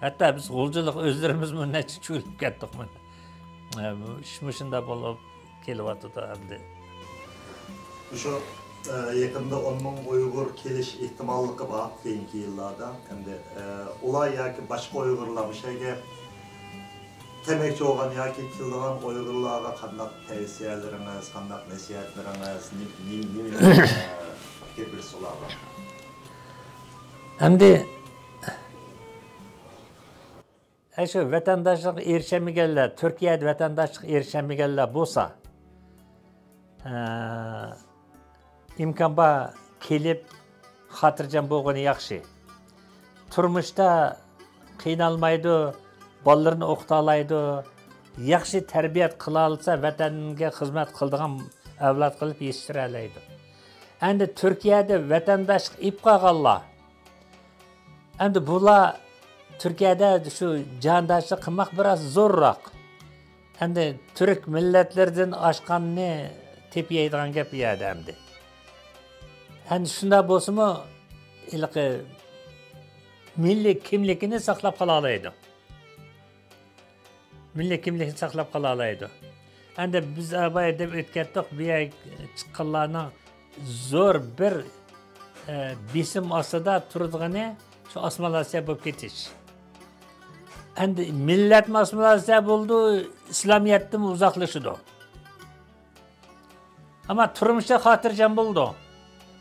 ھەتتا بىز غۇلجىلىق ئۆزلىرىمىزمۇ نەچچە چۆلۈپ كەتتۇق مانا. ئە، بۇ ئىش مۇشۇنداق بولۇپ كېلىۋاتىدۇ ئەمدى. شۇ، ئە، يېقىندا ئون مىڭ ئۇيغۇر كېلىش ئېھتىماللىقى بار كېيىنكى يىللاردا. ئەمدى، ئە، ئۇلار ياكى باشقا ئۇيغۇرلار مۇشۇ يەرگە كەلمەكچى بولغان ياكى كېلىدىغان ئۇيغۇرلارغا قانداق تەۋسىيەلىرىڭىز، قانداق نەسىھەتلىرىڭىز، نېمە، نېمە، نېمە، ئە، پىكىر بېرىسىز ئۇلارغا؟ ئەمدى ئەشۇ ۋەتەنداشلىققا ئېرىشەلمىگەنلەر، تۈركىيەدە ۋەتەنداشلىققا ئېرىشەلمىگەنلەر بولسا، ئە، ئىمكان بار كېلىپ خاتىرجەم بولغىنى ياخشى. تۇرمۇشتا قىينالمايدۇ، بالىلىرىنى ئوقۇتالايدۇ، ياخشى تەربىيە قىلالىسا، ۋەتەنگە خىزمەت قىلىدىغان ئەۋلاد قىلىپ يېتىشتۈرەلەيدۇ. ئەمدى تۈركىيەدە ۋەتەنداشلىق ئېلىپ قالغانلار، ئەمدى بۇلار تۈركىيەدە شۇ جانداشلىق قىلماق بىراز زورراق. ئەمدى تۈرك مىللەتلىرىدىن ئاشقاننى تېپىيەيدىغان گەپ بۇ يەردە ئەمدى. ئەمدى شۇنداق بولسىمۇ، ھېلىقى مىللىي كىملىكىنى ساقلاپ قالالايدۇ. مىللىي كىملىكنى ساقلاپ قالالايدۇ. ئەمدى بىز ئاۋايا دەپ ئۆتكەتتۇق، بۇ يەرگە چىققانلارنىڭ زور بىر، ئە، بېسىم ئاستىدا تۇرىدىغىنى شۇ ئاسسىمىلياتسىيە بولۇپ كېتىش. ئەمدى مىللەتمۇ ئاسسىمىلياتسىيە بولىدۇ، ئىسلامىيەتتىنمۇ ئۇزاقلىشىدۇ. ئەمما تۇرمۇشى خاتىرجەم بولىدۇ.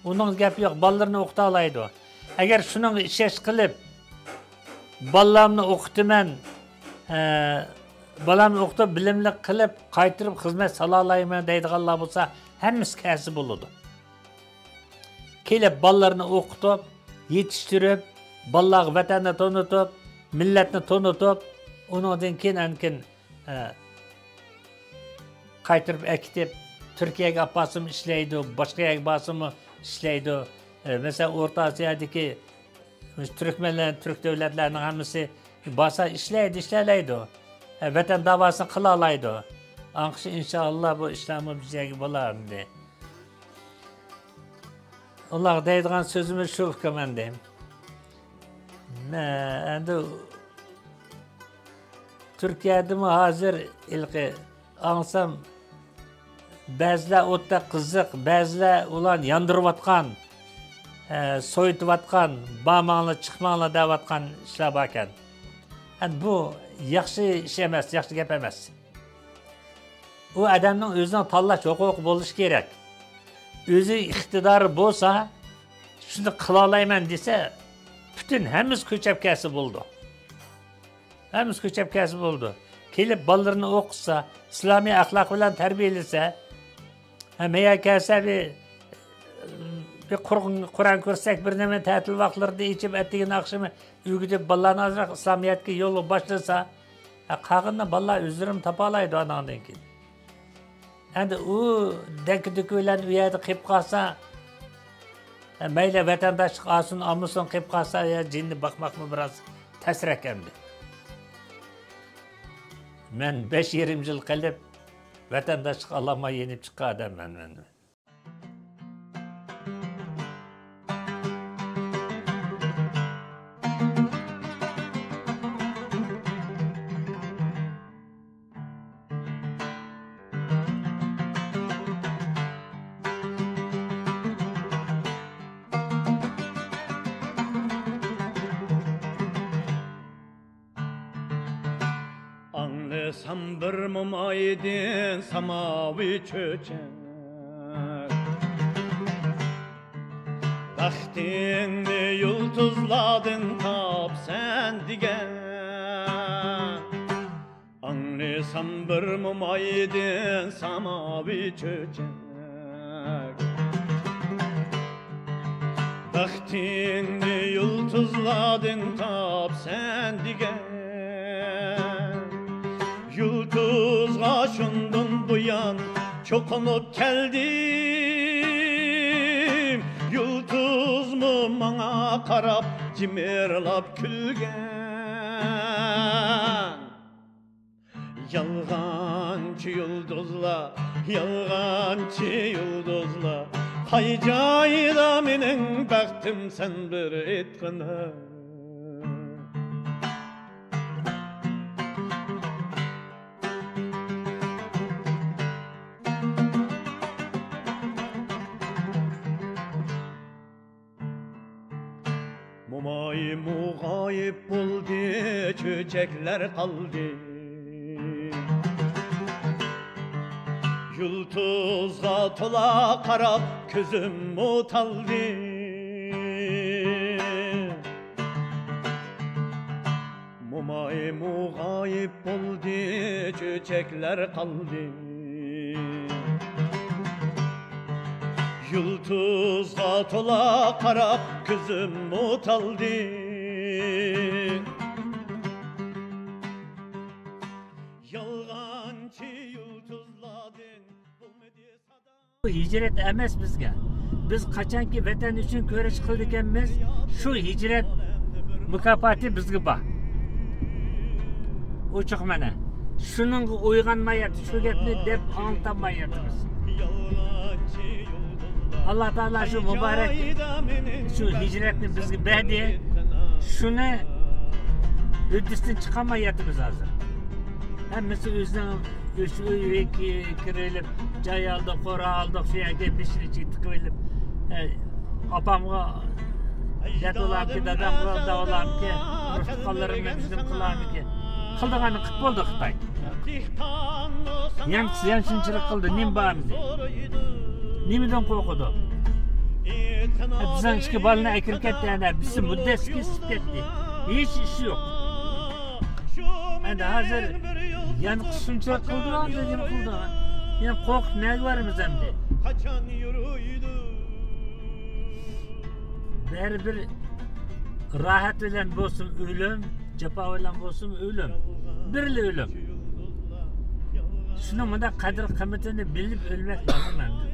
ئۇنىڭ گەپى يوق، بالىلىرىنى ئوقۇتالايدۇ. ئەگەر شۇنىڭغا ئىشەنچ قىلىپ، بالىلارنى ئوقۇتىمەن، ئە، بالامنى ئوقۇتۇپ، بىلىملىك قىلىپ، قايتۇرۇپ خىزمەت سالالايمەن دەيدىغانلار بولسا، ھەممىسى كەلسە بولىدۇ. كېلىپ بالىلىرىنى ئوقۇتۇپ، يېتىشتۈرۈپ، بالىلارغا ۋەتەننى تونۇتۇپ، مىللەتنى تونۇتۇپ، ئۇنىڭدىن كېيىن ئەنكىن، ئە، قايتۇرۇپ ئەكېتىپ، تۈركىيەگە ئاپارسىمۇ ئىشلەيدۇ، باشقا يەرگە بارسىمۇ ئىشلەيدۇ. ئە، مەسىلەن، ئورتا ئاسىيادىكى تۈركمەنلەر، تۈرك دۆلەتلەرنىڭ ھەممىسى بارسا ئىشلەيدۇ، ئىشلەيدۇ. ئە، ۋەتەن داۋاسىنى قىلالايدۇ. ئاڭقىش ئىنشائاللا بۇ ئىشلارمۇ بىز يەرگە بولار ئەمدى. ئۇلارغا دەيدىغان سۆزىمىز شۇ، ئۇكام، ئەمدى. مە-، ئەمدى تۈركىيەدىمۇ ھازىر ھېلىقى ئاڭلىسام، بەزىلەر ئوتتەك قىزىق، بەزىلەر ئۇلارنى ياندۇرۇۋاتقان، ئە، سويۇتۇۋاتقان، بارماڭلار، چىقماڭلار دەۋاتقان ئىشلار باركەن. ئەمدى بۇ ياخشى ئىش ئەمەس، ياخشى گەپ ئەمەس. ئۇ ئادەمنىڭ ئۆزىنىڭ تاللاش ھوقۇقى بولۇشى كېرەك. ئۆزى ئىقتىدارى بولسا، شۇنى قىلالايمەن دېسە، پۈتۈن ھەممىسى كۆچەپ كەلسە بولىدۇ. ھەممىسى كۆچەپ كەلسە بولىدۇ. كېلىپ بالىلىرىنى ئوقۇتسا، ئىسلامىي ئەخلاق بىلەن تەربىيەلىسە، ھە، مەيەر كەلسە بىر، بىر قۇر-، قۇرئان كۆرسەك، بىر نېمە تەتىل ۋاقىتلىرىدا ئېچىپ، ئەتىگىنى ئاخشىمى ئۆگىتىپ، بالىلارنى ئازراق ئىسلامىيەتكە يولغا باشلىسا، ھە، قالغىنىنى بالىلار ئۆزلىرىمۇ تاپالايدۇ ئاناندىن كېيىن. ئەمدى ئۇ دەككە-دۈككە بىلەن ئۇ يەردە قېلىپ قالسا، مەيلى ۋەتەنداشلىق ئالسۇن، ئالمىسۇن، قېلىپ قالسا، يا جېنىنى باقماقمۇ بىراز تەسرەك ئەمدى. مەن بەش يېرىم يىل قېلىپ، ۋەتەنداشلىق ئالالماي يېنىپ چىققان ئادەممەن مەن. ئاڭلىسام بىر مومايدىن ساماۋى چۆچەك، بەختىڭنى يۇلتۇزلاردىن تاپسەن دېگەن. ئاڭلىسام بىر مومايدىن ساماۋى چۆچەك، بەختىڭنى يۇلتۇزلاردىن تاپسەن دېگەن. يۇلتۇزغا شۇندىن بۇيان چوقۇنۇپ كەلدىم، يۇلتۇزمۇ ماڭا قاراپ جىمىرلاپ كۈلگەن. يالغانچى يۇلتۇزلار، يالغانچى يۇلتۇزلار، قاي جايدا مېنىڭ بەختىم، سەن بىر ئېيتقىنا. مومايمۇ غايىب بولدى، چۆچەكلەر قالدى. يۇلتۇزغا تولا قاراپ، كۆزۈممۇ تالدى. مومايمۇ غايىب بولدى، چۆچەكلەر قالدى. يۇلتۇزغا تولا قاراپ، كۆزۈممۇ تالدى. يالغانچى يۇلتۇزلاردىن بولمىدى سادا. بۇ ھىجرەت ئەمەس بىزگە. بىز قاچانكى ۋەتەن ئۈچۈن كۈرەش قىلىدىكەنمىز، شۇ ھىجرەت مۇكاپاتى بىزگە بار. ئوچۇق مانا. شۇنىڭغا ئويغانمايۋاتىمىز، شۇ گەپنى دەپ ئاڭلىتالمايۋاتىمىز. ئاللا تائالا شۇ مۇبارەك، شۇ ھىجرەتنى بىزگە بەردى. شۇنى ھۆددىسىدىن چىقالمايۋاتىمىز ھازىر. ھەممىسى ئۆزىنىڭ ئۆز ئۆيىگە كىرىۋېلىپ، جاي ئالدۇق، قورا ئالدۇق، شۇ يەرگە بېشىنى ئىچىگە تىقىۋېلىپ، ئە، ئاپامغا دەپ بولامكى، دادامغا دەپ بولامكى، ئۇرۇق تۇغقانلىرىمنى بىزنى قىلامىكى. قىلىدىغاننى قىلىپ بولدى خىتاي. يەنە، يەنە شۇنچىلىك قىلدى، نېمە بار ئەمدى؟ نېمىدىن قورقىدۇ؟ بىزنىڭ ئىككى بالىنى ئەكىرىپ كەتتى، ئەنە بىزنى مۇددەتسىز كېسىپ كەتتى. ھېچ ئىش يوق. ئەمدى ھازىر يەنە شۇنچىلىك قىلدى، ئەمدى نېمە قىلدى؟ يەنە قورقۇپ نەگە بارىمىز ئەمدى؟ بەرىبىر راھەت بىلەن بولسۇن ئۆلۈم، جاپا بىلەن بولسۇن ئۆلۈم. بىرلا ئۆلۈم. شۇنىڭ مۇنداق قەدىر قىممىتىنى بىلىپ ئۆلمەك لازىم ئەمدى.